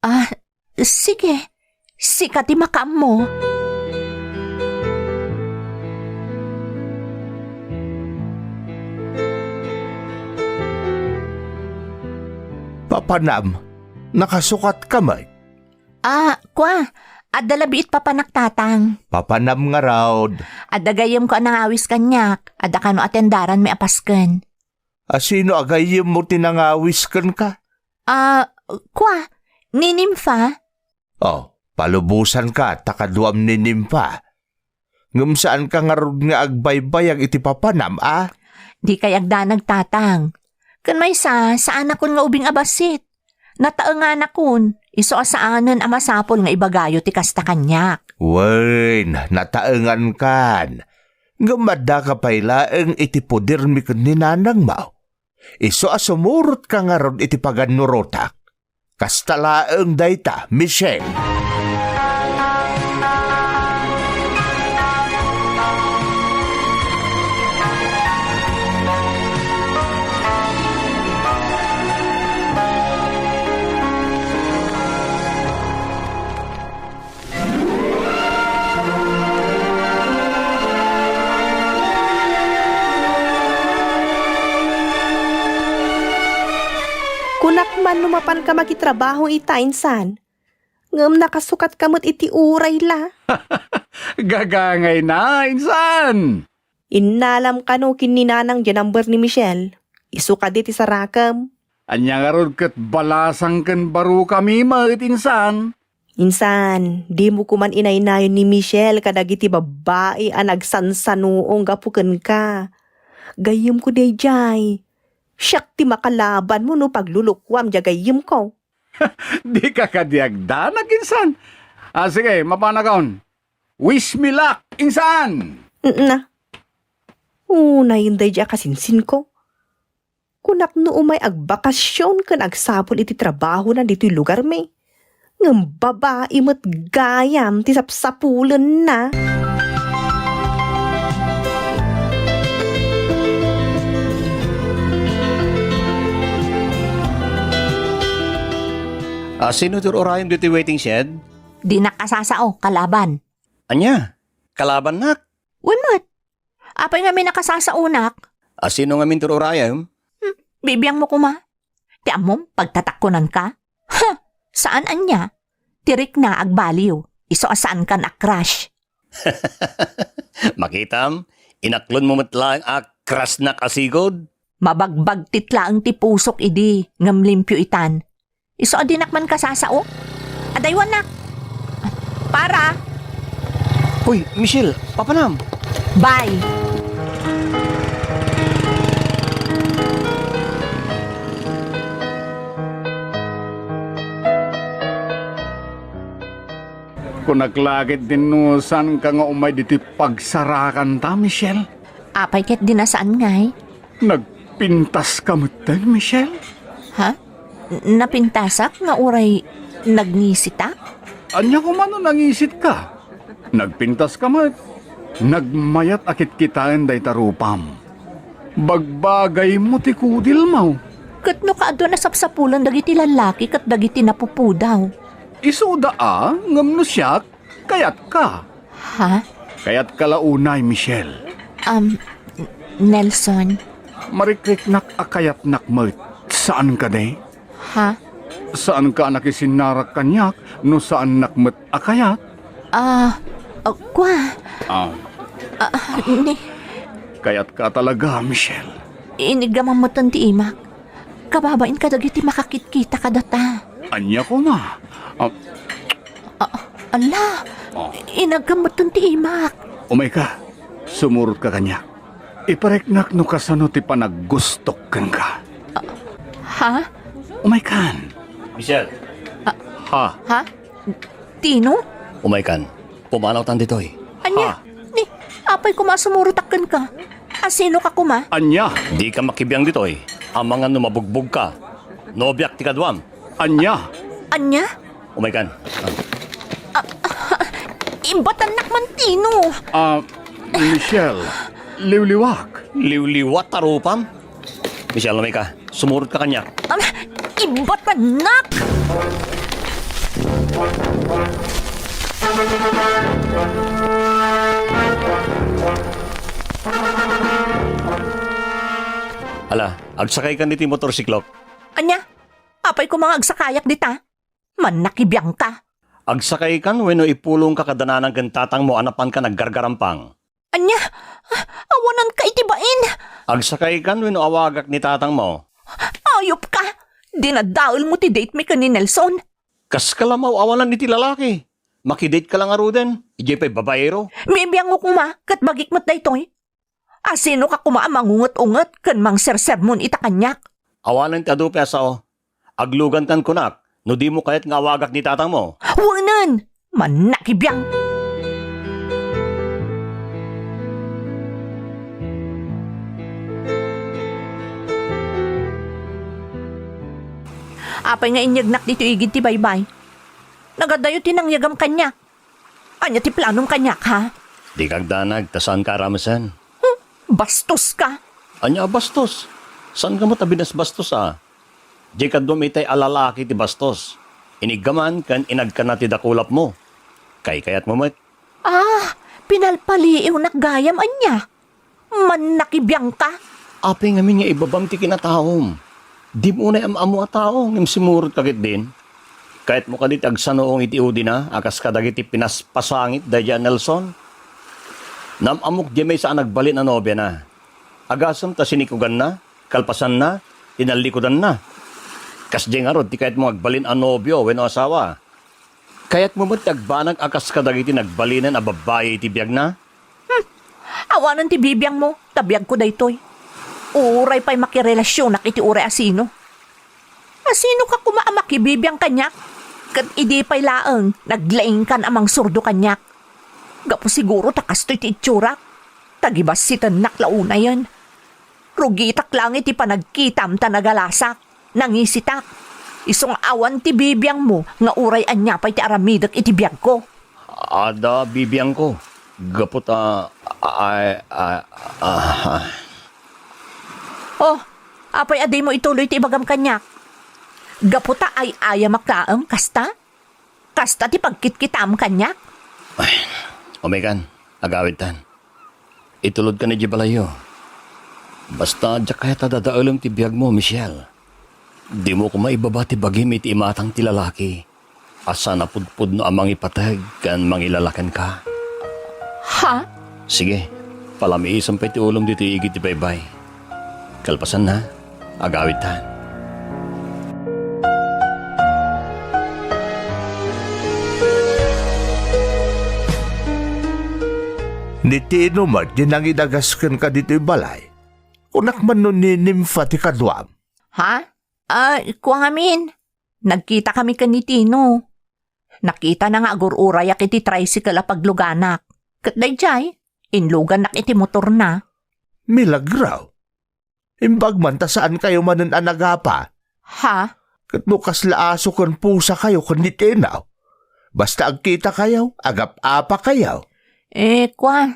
Ah, sige. Sika ti makaammo. Papanam, nakasukatka met? Ah, kua, adda labi it papanak, Tatang. Papanam ngarud? Adda gayyemko a nangawis kaniak, adda kano a tendaranmi a pasken. A sino a gayyemmo ti nangawis kenka? Ah, kua, ni Nympha. Oh, palubosanka ta kaduam ni Nympha. Ngem saanka ngarud nga agbaybayag iti papanam, a? Dikay agdanag, Tatang. Ken maysa, saanakon nga ubing a bassit. Nataenganakon, isu a saanen a masapul nga ibagayo ti kasta kaniak. Wen, nataengankan. Ngem addaka pay laeng iti podermi ken ni nanangmo. Isu a sumurotka ngarud iti pagannurotak. Kasta laeng dayta, Michelle. Kunak man no mapanka makitrabaho ita, insan. Ngem nakasukatka met iti uray la. Gagangayna, insan! Innalam kano ken ni nanang diay number ni Michelle. Isu kadi ti sarakem. Ania ngarud ket balasang ken barukami met, insan? Insan, dimo koman inaynayon ni Michelle kadagiti babbai a nagsansanuong gapu kenka. Gayyemko daydiay. Siak ti makalabanmo no paglulukuam diay gayyemko. Dika kadi agdanag, insan? Ah, sige, mapanakon. Wish me luck, insan! Na. Unayen daydiay a kasinsinko. Kunak no umay agbakasyon ken agsapul iti trabahona ditoy lugarmi. Ngem babai met gayam ti sapsapulenna. Ah, sino ti ur-urayem ditoy waiting shed? Dinak a sasao, kalaban. Ania? Kalabannak? Wen met. Apay ngamin a kasasaonak? A sino ngamin ti ur-urayem? Hmm, bibiangmo koma. Ti ammom, pagtatakkonanka? Huh! Saan ania? Ti rikna agbaliw, isu a saankan a crush. Makitam, inaklonmo met laeng a crushnak a sigud. Mabagbagtit laeng ti pusok idi, ngem limpio itan. Isu a dinak man kasasao. Adaywannak. Para. Hoy, Michelle, papanam. Bye. Kunak la ket dinno saanka nga umay ditoy pagsarakanta, Michelle? Apay ket di na saan ngay? Nagpintaska metten, Michelle? Ha? N-, napintasak nga uray nagngisita? Ania koma no nangisitka? Nagpintaska met. Nagmayat a kitkitaen dayta rupam. Bagbagaymo ti kudilmo. Ket no kaadu a sapsapulen dagiti lallaki ket dagiti napupudaw? Isuda a, ngem no siak, kayatka. Ha? Kayatka la unay, Michelle. Um, Nelson. Marikriknak a kayatnak met, saan kadi? Ha? Saanka a nakisinnarak kaniak no saannak met a kayat? Ah, ah, kua. Ah. Ah, ni Kayatka talaga, Michelle. Iniggamam metten ti imak. Kababain kadagiti makakitkita kadata. Ania koma? Ah, Ah, ala, Oh. Inaggam metten ti imak. Umayka, sumurotka kaniak. Ipariknak no kasano ti panaggustok kenka. Ha? Umaykan. Michelle. Ha? Ha? Tino? Umaykan. Pumanawtan ditoy. Ania? Ha? Ni, apay koma sumurotak kenka? Asino ka koma? Ania? Dika makibiang ditoy. Amangan no mabugbog ka. Nobiak ti kaduam. Ania? Ania? Umaykan. Ah, ah, imbatannak man, Tino. Ah, Michelle, liwliwak. Liwliwat a rupam? Michelle, umayka. Sumurot ka kaniak. Am, ibatannak! Ala, agsakay kan iti motorsiklok. Ania? Apay koma nga agsakayak dita? Mannakibiangka. Agsakay kan wenno ipulongka kada nanang ken tatangmo a napanka naggargarampang. Ania? Ah, awananka iti bain. Agsakay kan wenno awagak ni tatangmo. Ayupka! Dinadaelmo ti date mi ken ni Nelson. Kaska la maawanan iti lalaki. Makidate ka la ngaruden, idiay pay babaero. Bibiangmo koma, ket bagik met daytoy. Asinoka koma a mangunget-unget ken mangsersermon ita kaniak? Awanen ti adu pay a sao. Aglugankan kunak, no dimo kayat nga awagak ni tatangmo. Wenen! Mannakibiang! Apay nga inyegnak ditoy igid ti baybay? Nagadayo ti nangyegam kaniak. Ania ti planom kaniak, ha? Dika agdanag, ta saanka a ramesen. Hmm, bastoska. Ania a bastos? Saanka met a binasbastos, a? Diay kaduam itay a lalaki ti bastos. Iniggaman ken inagkanna ti dakulapmo. Kaykayatmo met. Ah, pinalpaliiwnak gayam, ania? Mannakibiangka? Apay ngamin nga ibabam ti kinataom? Dim unay am-ammo a tao ngem sumurot ka ketdin? Kayatmo kadi ti agsanuong iti udina a kas kadagiti pinaspasangit daydiay a Nelson? Naam-ammok diay maysa a nagbalin a nobiana. Agasem ta sinikuganna, kalpasanna, tinallikudanna. Kasdiay ngarud ti kayatmo nga agbalin a nobio wenno asawa. Kayatmo met ti agbanag a kas kadagiti nagbalinen a babbai iti biagna? Hmm. Awanen ti bibiangmo, ta biagko daytoy. Uray pay makirelasionak iti uray a sino. Asinoka koma a makibibiang kaniak? Ket idi pay laeng, naglaingkan a mangsurdo kaniak. Gapu siguro ta kastoy ti itsurak. Tagibassitennak la unayen. Rugitak laeng iti panagkitam ta nagalasak, nangisitak. Isu nga awan ti bibiangmo nga uray ania pay ti aramidek iti biagko. Adda bibiangko. Gapu ta, ay, ay, ah. Oh, apay a dimo ituloy ti ibagam kaniak? Gapu ta ay-ayamak laeng, kasta? Kasta ti pagkitkitaam kaniak? Ay, umaykan, agawidtan. Itulodkan idiay balayyo. Basta, diak kayat a dadaelem ti biagmo, Michelle. Dimo koma ibaba ti bagim iti imatang ti lalaki a saan a pudpudno a mangipateg ken mangilalaki kenka. Ha? Sige, palamiisem pay ti ulom ditoy igid ti baybay. Kalpasanna, agawidtan. Ni Tino met ti nangidagas kenka ditoy balay. Kunak man no ni Nympha ti kaduam. Ha? Ah, kua ngamin. Nagkitakami ken ni Tino. Nakitana nga agur-urayak iti tricycle a pagluganak. Ket daydiay, inlugannak iti motorna. Milagro! Imbag man ta saankayo manen a nagapa. Ha? Ket no kasla aso ken pusakayo ken ni Tino, basta agkitakayo, agap-apakayo. Eh, kua,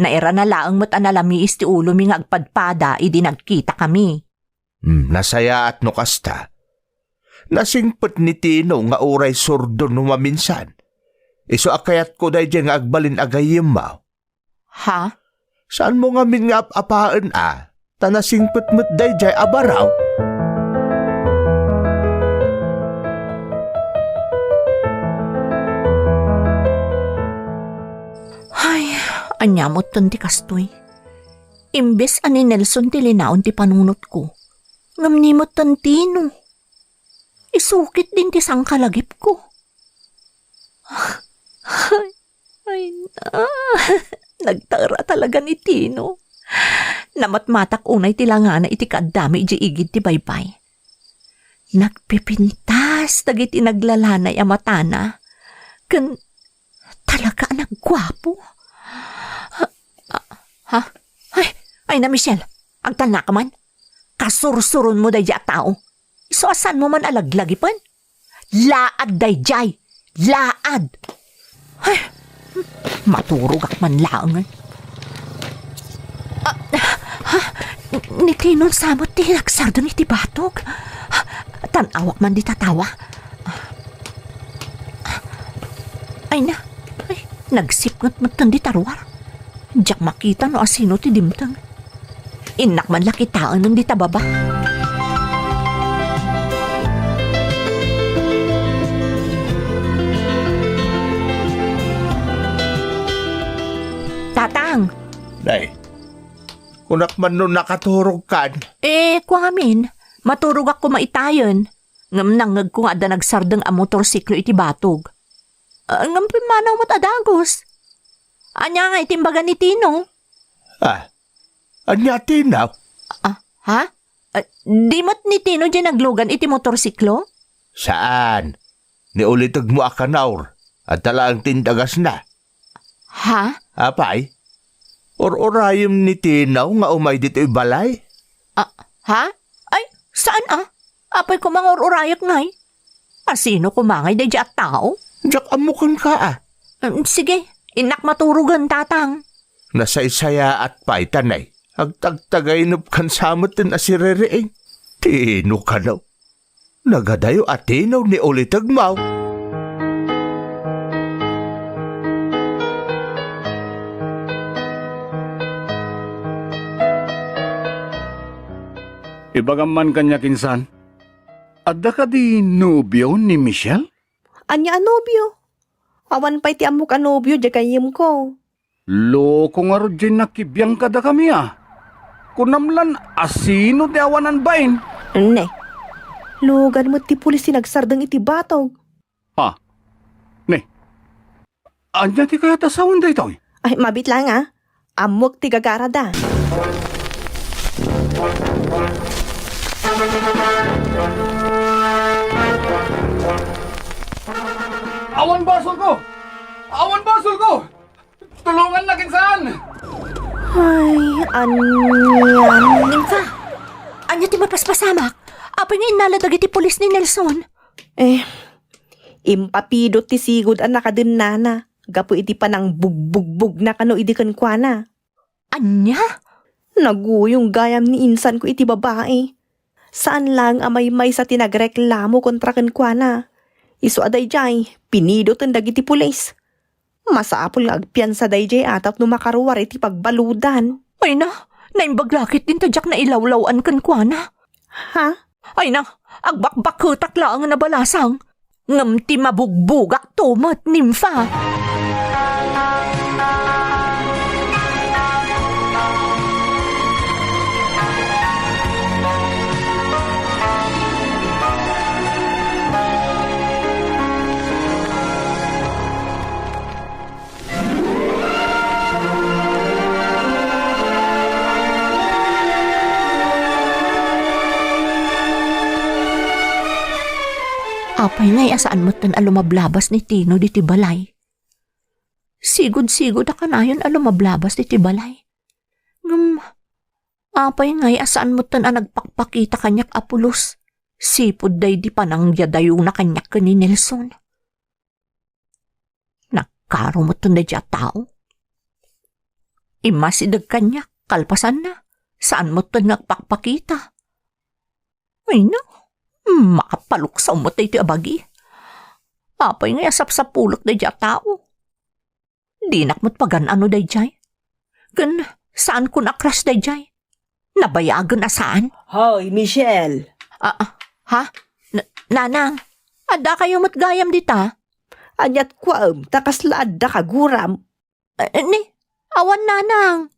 nairana laeng met a nalamiis ti ulomi nga agpadpada idi nagkitakami. Hmm, nasayaat no kasta. Nasingpet ni Tino nga uray surdo no maminsan. Isu a kayatko daydiay nga agbalin a gayyemmo. Ha? Saanmo ngamin nga ap-apaen a, ta nasingpet met daydiay a baro? Ay, ania metten ti kastoy? Imbes a ni Nelson ti linaon ti panunotko, ngem ni metten Tino. Isukit din ti sangkalagipko. Ay, ay, na. Nagtara talaga ni Tino. Namatmatak unay ti langana iti kaaddami idiay igid ti baybay. Nagpipintas dagiti naglalanay a matana. Ken talaga a nagguapo. Ha? Ha? Ay, ay na, Michelle. Agtalnaka man. Kasursuronmo daydiay a tao. Isu a saanmo man a laglagipen. Laad daydiay. Laad. Ay, maturogak man laeng. Ah, ha? Ni Tinon sa met ti nagsardeng iti batog? Tan-awak man dita tawa. Ay na, ay, nagsipnget metten dita ruar. Diak makita no asino ti dimteng. Innak man la kitaen dita baba. Tatang! Nay, kunak man no nakaturogkan. Eh, kuamin, maturogak koma itayen. Ngem nangngegko nga adda nagsardeng a motorsiklo iti batog. Ah, ngem pimmanaw met a dagus. Ania ngay ti imbaga ni Tino? Ah, ania Tino? Ah, ha? Ah, di met ni Tino diay naglugan iti motorsiklo? Saan. Ni ulitegmo a kanaur, adda laeng ti indagasna. Ha? Apay, ur-urayem ni Tino nga umay ditoy balay? Ah, ha? Ay, saan a? Apay koma nga ur-urayek ngay? Asino koma ngay daydiay a tao? Diak ammo kenka a. Em, sige, innak maturogen, Tatang. Nasaysayaat pay, Tanay. Agtagtagaynepkan sa metten a siririing. Tino kano? Nagadayo a tino ni ulitegmo. Ibagam man kaniak insan, adda kadi nobio ni Michelle? Ania a nobio? Awan pay ti ammok a nobio diay gayyemko. Loko ngarud diay nakibiang kadakami a. Kunam lan asino ti awanan bain? Ne. Lugan met ti pulis ti nagsardeng iti batog. Ah, ne. Ania ti kayat a sawen daytoy? Ay, mabit lang a. Ammok ti gagarada. Awan basolko! Awan basolko! Tulongannak insan! Ay, anian. Ninfa, ania ti mapaspasamak? Apay nga innala dagiti pulis ni Nelson? Eh, impapidot ti sigud a nakadennana gapu iti panangbugbugbugna kano idi kenkuana. Ania? Naguyong gayam ni insanko iti babai. Saan laeng a maymaysa ti nagreklamo kontra kenkuana. Isu a daydiay, pinidoten dagiti pulis. Masapul nga agpiansa daydiay a tapno makaruar iti pagbaludan. Ay na, naimbag la ketdin ta diak nailawlaw-an kenkuana. Ha? Ay na, agbakbakketak laeng a nabalasang. Ngem ti mabugbugakto met, Nimfa. Apay ngay a saan metten a lumablabas ni Tino ditoy balay? Sigud-sigud a kanayon a lumablabas ditoy balay. Ngem, apay ngay a saan metten a nagpakpakita kaniak a pulos? Sipud daydi panangyadayona kaniak ken ni Nelson. Nagkaro metten daydiay a tao. Immasideg kaniak, kalpasanna, saan metten nga agpakpakita. Ay na, makapaluksaw met daytoy a bagi. Apay ngay a sapsapulek daydiay a tao? Dinak met pagan-ano daydiay. Ken saankon a crush daydiay. Nabayagen a saan. Hoy, Michelle! Ah, ah, ha? Na-, Nanang, addakayo met gayam dita? Aniat kuaem, ta kasla adda kaguram. Eh, ni, awan, Nanang.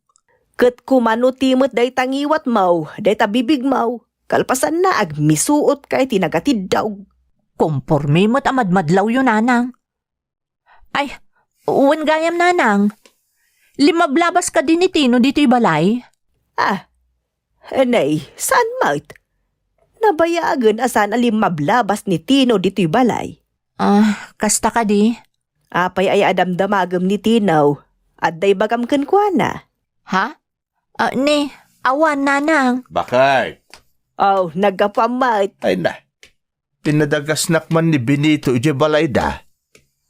Ket kumano ti met dayta ngiwatmaw, dayta bibigmaw, kalpasanna agmisuotka iti nagatiddog. Komporme met a madmadlawyo, Nanang. Ay, wen gayam, Nanang. Limablabas kadi ni Tino ditoy balay? Ah, nay, saan met? Nabayagen a saan a limablabas ni Tino ditoy balay. Ah, kasta kadi? Apay aya a damdamagem ni Tino? Adda ibagam kenkuana? Ha? Ah, ni, awan, Nanang. Bakit? Oh, naggapuam met. Ay na, pinadagasnak man ni Benito idiay balayda.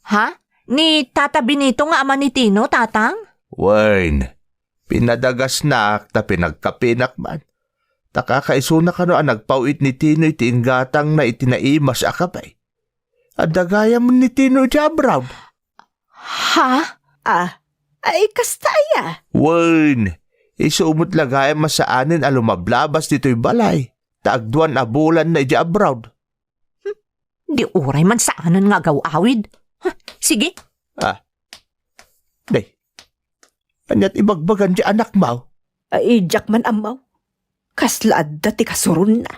Ha? Ni Tata Benito nga ama ni Tino, Tatang? Wen, pinadagasnak ta pinagkapinak man. Ta kakaisuna kano a nagpaw-it ni Tino iti inggatangna iti naimas a kape. Adda gayam ni Tino iti abroad. Ha? Ah, ay, kasta aya? Wen, isu met la gayam a saanen a lumablabas ditoy balay, ta agduan a bulanna iti abroad. Hmm, di uray man saanen nga agaw-awid. Huh, sige. Ah. Day, aniat ibagbagan ti anakmo? Ay, diak man ammo. Kasla adda ti kasuronna.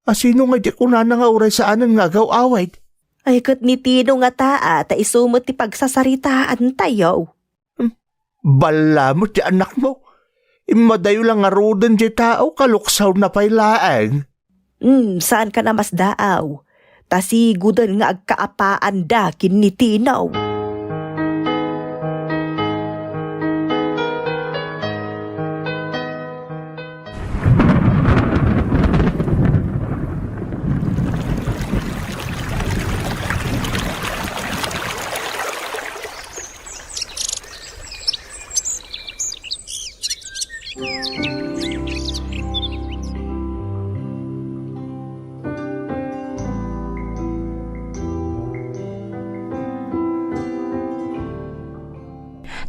A sino nga diak kunana nga uray saanen nga agaw-awid? Ay, ket ni Tino ngata, ta isu met ti pagsasaritaantayo. Hmm, balla met ti anakmo. Immadayo la ngaruden ti tao, kaluksawna pay laeng. Hmm, saanka a masdaaw. Ta siguden nga agkaapaanda ken ni Tino.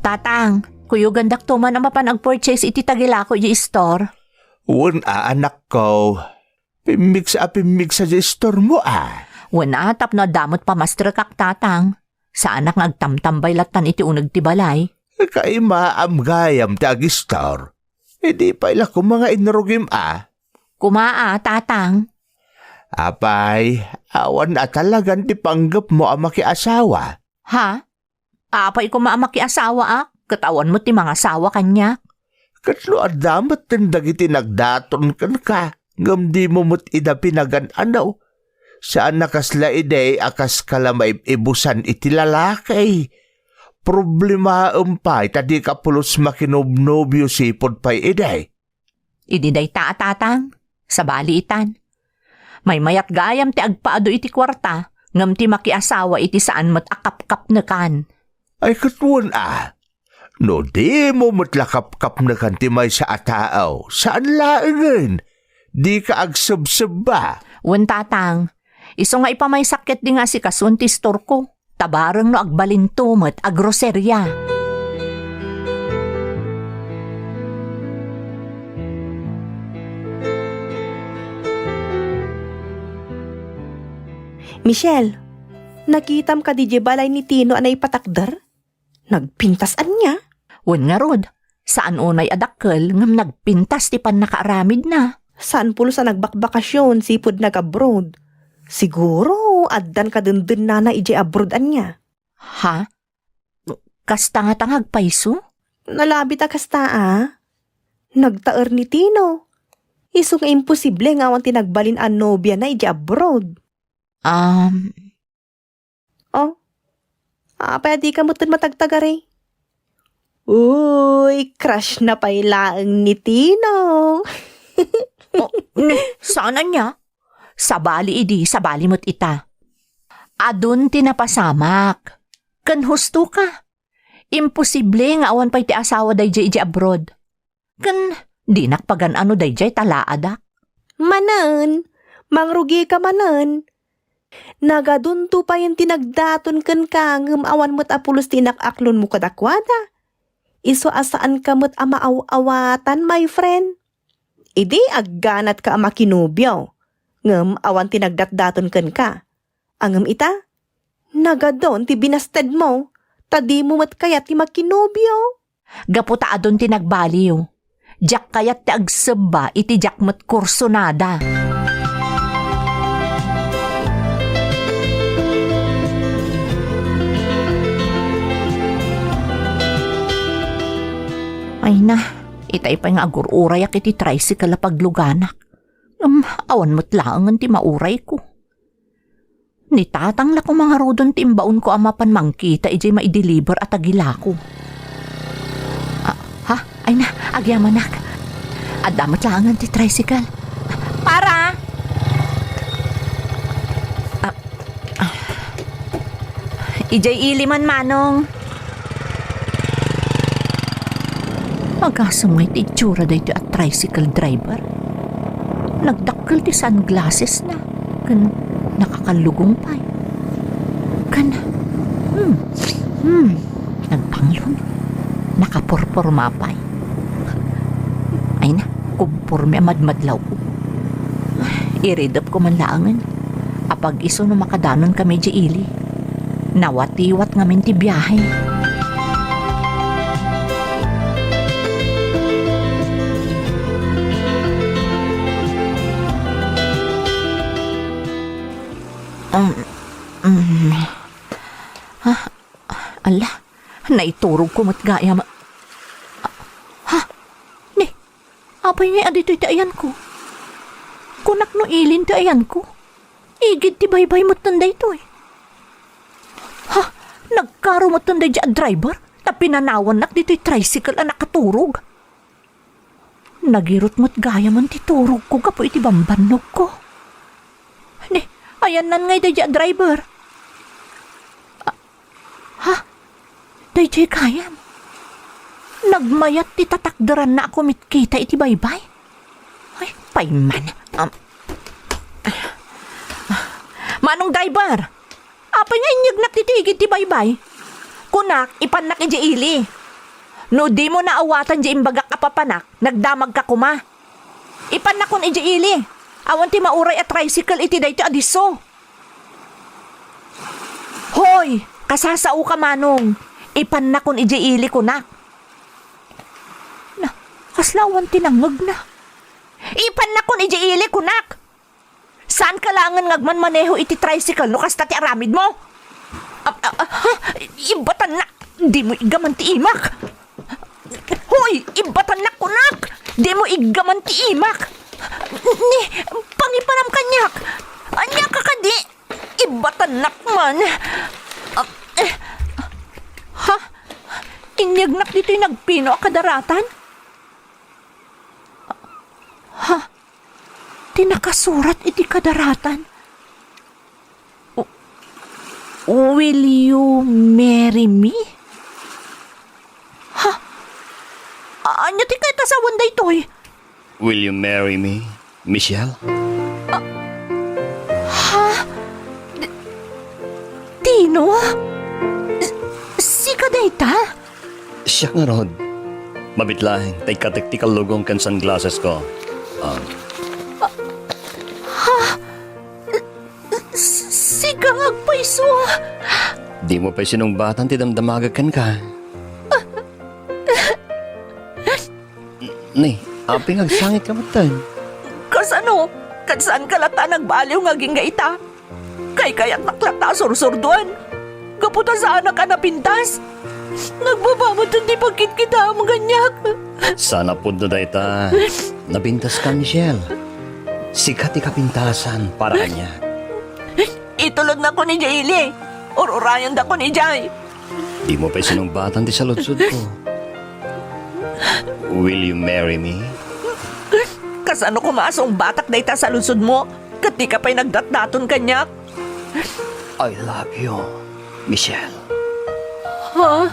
Tatang, kuyogandakto man a mapan agpurchase iti tagilako iti store. Wen a, anakko. Pimmigsa a pimmigsa ti istormo a. Wen a, tapno adda met pamastrekak, Tatang. Saanak nga agtamtambay lattan iti uneg ti balay. Kaimaam gayam ti agistor. Idi pay la koma nga inrugim a. Koma a, Tatang. Apay, awan a talagan ti panggepmo a makiasawa. Ha? Apay koma a makiasawaak, ket awan met ti mangasawa kaniak. Ket no adda metten dagiti nagdaton kenka, ngem dimo met ida pinagan-ano, saan a kasla idi a kaska la maib-ibusan iti lalaki. Problemaem pay ta dika pulos makinobnobio sipud pay idi. Idi dayta a, Tatang, sabali itan. Maymayat gayam ti agpaadu iti kuarta, ngem ti makiasawa iti saan met a kapkapnekan. Ay, ket wen a, no dimo met la kapkapnekan ti maysa a tao, saan laengen, dika agsebsebba. Wen, Tatang, isu nga ipamaysak ketdi nga asikasuon ti istorko. Ta bareng no agbalinto met a groseria. Michelle, nakitam kadi diay balay ni Tino a naipatakder? Nagpintas ania? Wen ngarud, saan unay a dakkel ngem nagpintas ti pannakaaramidna. Saan pulos a nagbakbakasyon sipud nag-abroad. Siguro, addan kadendennana idiay abroad ania. Ha? Kasta ngata nga agpayso? Nalabit a kasta a. Nagtaer ni Tino. Isu nga imposible nga awan ti nagbalin a nobiana idiay abroad. Um, Oh, apay a dika metten matagtagari? Uy, crush na pay laeng ni Tino. Oh, ne, saan ania? Sabali idi, sabali met ita. Adun ti napasamak. Ken husto ka. Imposible nga awan pay ti asawa daydiay idiay abroad. Ken dinak pagan-ano daydiay ta laadak. Manen, mangrugika manen. Nagadunto payen ti nagdaton kenka ngem awan met a pulos ti inak-aklonmo kadakuada. Isu a saanka met a maaw-awatan, my friend. Idi agganatka a makinobio, ngem awan ti nagdatdaton kenka. Ngem ita, nagadun ti binastedmo, ta dimo met kayat ti makinobio. Gapu ta adun ti nagbaliw, diak kayat ti agsebba iti diak met kursonada. Ay na, itay pay nga agur-urayak iti tricycle a pagluganak. Ngem awan met laengen ti maurayko. Ni Tatang la koma ngaruden ti imbaonko a mapan mangkita idiay maideliver a tagilako. Ah, ha? Ay na, agyamanak. Adda met laengen ti tricycle. Para! Ah, ah. Idiay ili man, Manong. Agasem nga iti itsura daytoy a tricycle driver. Nagdakkel ti sunglassesna, ken nakakallugong pay. Ken, hmm, hmm, nagpanglong. Nakaporporma pay. Ay na, kumporme a madmadlawko. Iridepko man laengen. Apag-isu no makadanon kami idiay ili. Nawatiwat ngamin ti biahe. Um, um. Ah, ala, naiturogko met gayam. Ha? Ni, apay ngay a ditoy ti ayanko? Kunak no ilin ti ayanko. Igid ti baybay metten daytoy. Ha? Nagkaro metten daydiay a driver ta pinanawannak ditoy tricycle a nakaturog. Nagirut met gayamen ti turogko gapu iti bambannogko. Ni, ayanna ngay daydiay a driver. Ah, ha? Daydiay gayam. Nagmayat ti tatakderanna a kumitkita iti baybay. Ay, pay man. Um, Manong driver, apay nga inyegnak ditoy igid ti baybay? Kunak, ipannak idiay ili. No dimo naawatan diay imbagak a papanak, nagdamagka koma. Ipannakon idiay ili. Awan ti mauray a tricycle iti daytoy a disso. Hoy, kasasaoka, Manong. Ipannakon idiay ili, kunak. Na, kasla awan ti nangngegna. Ipannakon idiay ili, kunak. Saanka laengen nga agmanmaneho iti tricycle no kasta ti aramidmo? Ah, ah, ah, ha? Ibbatannak! Dimo iggaman ti imak! Hoy! Ibbatannak, kunak! Dimo iggaman ti imak! Ni, pangipanam kaniak! Ania ka kadi? Ibbatannak man! Ah, eh, ha? Inyegnak ditoy nagpino a kadaratan? Ha? Ti nakasurat iti kadaratan, "W-, will you marry me?" Ha? A-, ania ti kayat a sawen daytoy? "Will you marry me, Michelle?" Ah, ha? D-, Tino? S-, sika dayta? Siak ngarud. Mabit laeng ta ikkatek ti kallugong ken sunglassesko. Ah. Ah, ha? S-, sika nga agpayso. Dimo pay sinungbatan ti damdamagek kenka. Ni, apay nga agsangitka metten? Kasano? Ket saanka latta a nagbaliw nga agingga ita? Kaykayatnak latta a sursurdoen. Gapu ta saanak a napintas. Nagbaba metten ti pagkitkitaem kaniak. Saan a pudno dayta. Napintaska, Michelle. Sika ti kapintasan para kaniak. Itulodnakon idiay ili. Ur-urayendakon idiay. Dimo pay sinungbatan ti saludsodko. Will you marry me? Kasano koma a sungbatak dayta a saludsodmo? Ket dika pay nagdatdaton kaniak? I love you, Michelle. Ha?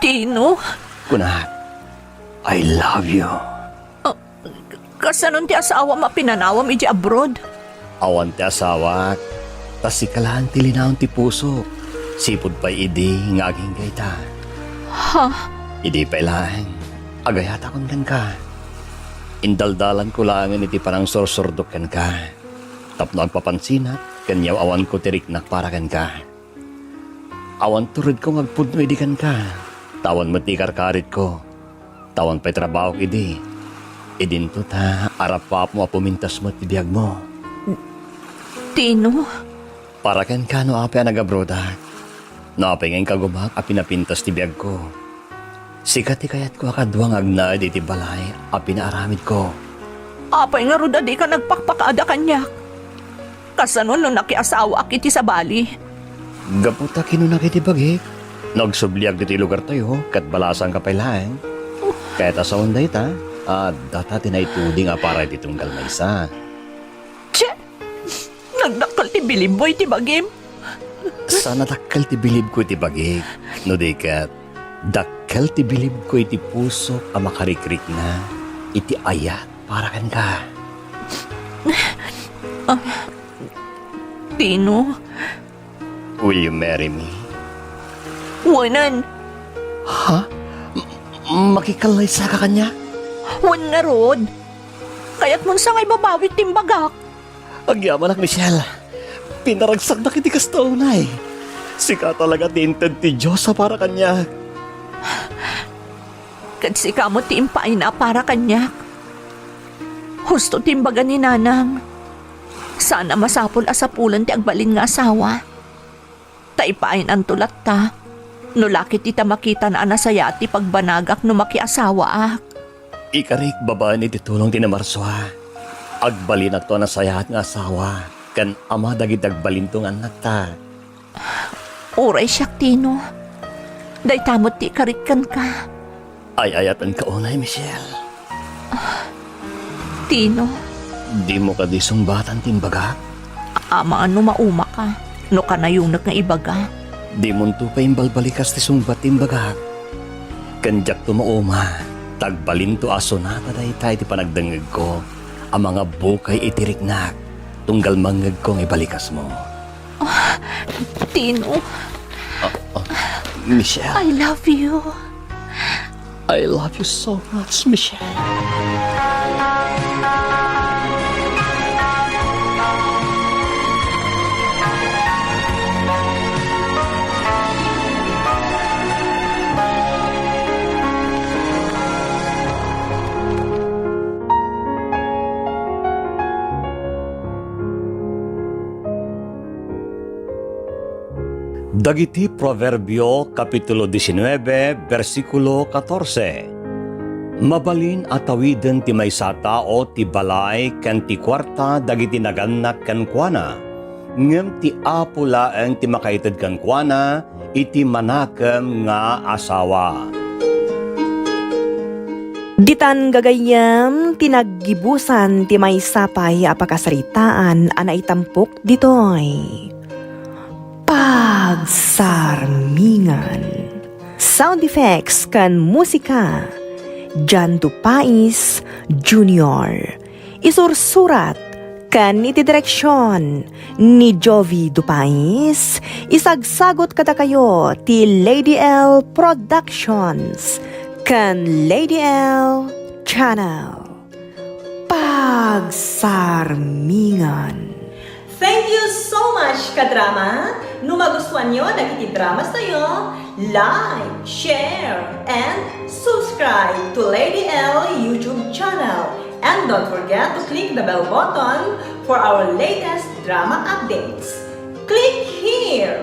Tino? Kunak, I love you. Ah, kasanon ti asawam a pinanawam idiay abroad? Awan ti asawak, ta sika laeng ti linaon ti pusok, sipud pay idi nga agingga ita. Ha? Idi pay laeng, agayatakon kenka. Indaldalanko laengen iti panangsursurdok kenka, tapno agpapansinak ken yaw-awanko ti riknak para kenka. Awan turedko nga agpudno idi kenka, ta awan met ti ikarkaritko, ta awan pay trabahok idi. Idinto ta arapaapmo a pumintas met ti biagmo. Tino? Para kenka no apay a nagabrodak, no apay nga inkagumak a pinapintas ti biagko. Sika ti kayatko a kadua nga agnaed iti balay a pinaaramidko. Apay ngarud a dika nagpakpakaada kaniak? Kasano no nakiasawaak iti sabali? Gapu ta kinunak iti bagik, no agsubliak ditoy lugartayo, ket balasangka pay laeng. Kayat a sawen dayta, adda ta ti naituding a para iti tunggal maysa. Tse! Nagdakkel ti bilibmo iti bagim. Saan a dakkel ti bilibko iti bagik, no di ket dakkel ti bilibko iti pusok a makarikrikna iti ayat para kenka. Ah, Tino. Will you marry me? Wen. Ha? M-, makikalaysaka kaniak? Wen ngarud. Kayatmon sa nga ibabawi ti imbagak. Agyamanak, Michelle. Pinaragsaknak iti kasta unay. Sika talaga ti inted ti Dios a para kaniak. Ket sika met ti impaayna a para kaniak. Husto ti imbaga ni Nanang. Saan a masapul a sapulen ti agbalin nga asawa. Ta ipaaynanto latta, no la ket ita makitana a nasayaat ti pagbanagak no makiasawaak. Ikarik babaen iti tulong ti namarsua. Agbalinakto a nasayaat nga asawa ken ama dagiti agbalinto nga annakta. Uray siak, Tino. Dayta met ti ikarik kenka. Ay-ayatenka unay, Michelle. Tino. Dimo kadi sungbatan ti imbagak? Amangan no maumaka, no kanayonek nga ibaga. Dimonto pay imbalbalikas ti sungbat ti imbagak. Ken diakto mauma, ta agbalinto a sonata dayta iti panagdengngegko a mangabukay iti riknak, tunggal mangngegko nga ibalikasmo. Ah, Tino. Ah, ah, Michelle. I love you. I love you so much, Michelle. Dagiti Proverbio, Kapitulo diecinuebe, bersikulo katorse. Mabalin a tawiden ti maysa a tao ti balay ken ti kuarta dagiti nagannak kenkuana, ngem ti Apo laeng ti makaited kenkuana iti manakem nga asawa. Ditan gagayyem ti naggibusan ti maysa pay a pakasaritaan a naitampok ditoy. Pagsarmingan. Sound effects ken musika, Jan Dupais Junior. Isursurat ken iti direksion ni Jovi Dupais, isagsagut kadakayo ti Lady L Productions ken Lady L Channel. Pagsarmingan. Thank you so much, kadrama! No magustuanyo dagiti dramas tayo, like, share, and subscribe to Lady L YouTube channel. And don't forget to click the bell button for our latest drama updates. Click here!